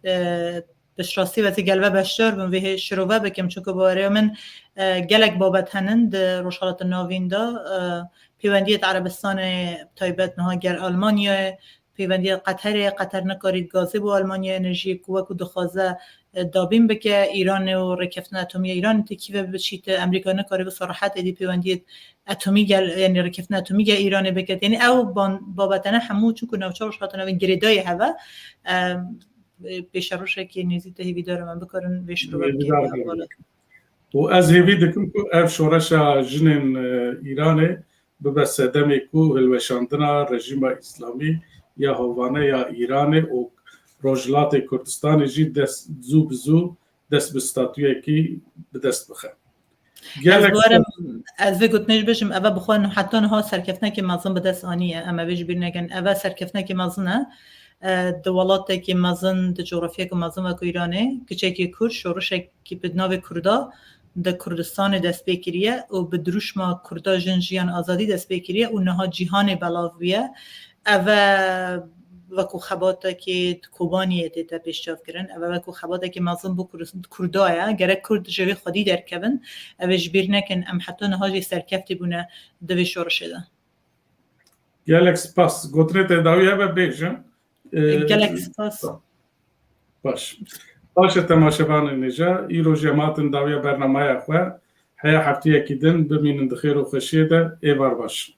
e, piştrastî ve zî gel ve beşdar bin, vê hê şirove bikim, çunku bawerê min, e, gelek babet henin di Rojhalata Navîn de, e, pêwendiyê di Erebistanê taybet niha ger Almanyayê, pêwendiyê Qeterê, Qeter nikarî gazê bo Almanya enerjiyê ku wekû dixwaze, e, dabîn bike, Îranê û rêkeftina atomî ya Îranê tê kî ve biçîte, Amerîka nikarî bi sarahet êdî pêwendiyê atomî gel, yanî rêkeftina atomî gel Îranê bike. Yanî ew ban-, babetene hemû çunku navçeya Rojhilata Navîn girêdayê heve, e, pêşerojekê nêzî te hêvîdar im em bikarin vê şirove bikin. Hêvîdar im. Û ez hêvî dikim ku ev şoreşa jinên, e, Îranê bibe sedemê ku hilweşandina rejîma Îslamî ya hovane ya Îranê û Rojhilatê Kurdistanê jî dest, zû bi zû dest bi statuyekî bi dest bixe. Ez Gelek barim, ez vê gotinê jî bêjim, eve bi xwe heta niha serkeftinekê mezin bi dest aniye. Em eve ji bîr nekin. Eve serkeftinekê mezin e. E, di welatekî mezin, di cografyeke mezin wekû Îranê, kiçekî Kurd, şorişekî bi navê Kurda di Kurdistanê dest pê kiriye û bi dirûşma Kurda jin, jiyan, azadî dest pê kiriye û niha cîhanê belav bûye. Eve wekû xebatekî di Kobaniyê tête pêşçavkirin. Eve wekû xebatekî mezin bo Kurd-, Kurda ye. Gerek Kurd ji vê xwedî derkevin. Eve ji bîr nekin, em heta niha jî serkeftî bûne di vê şorişê de. Gelek spas. Gotinê te dawî hebe bêjin. Ee, Gelek spas. Baş. Baş e temaşevanên hêja. Îro jî em hatin dawiya bernamaya xwe. Heya hefteyekî din bimînin di xêr û xweşiyê de. Êvar baş.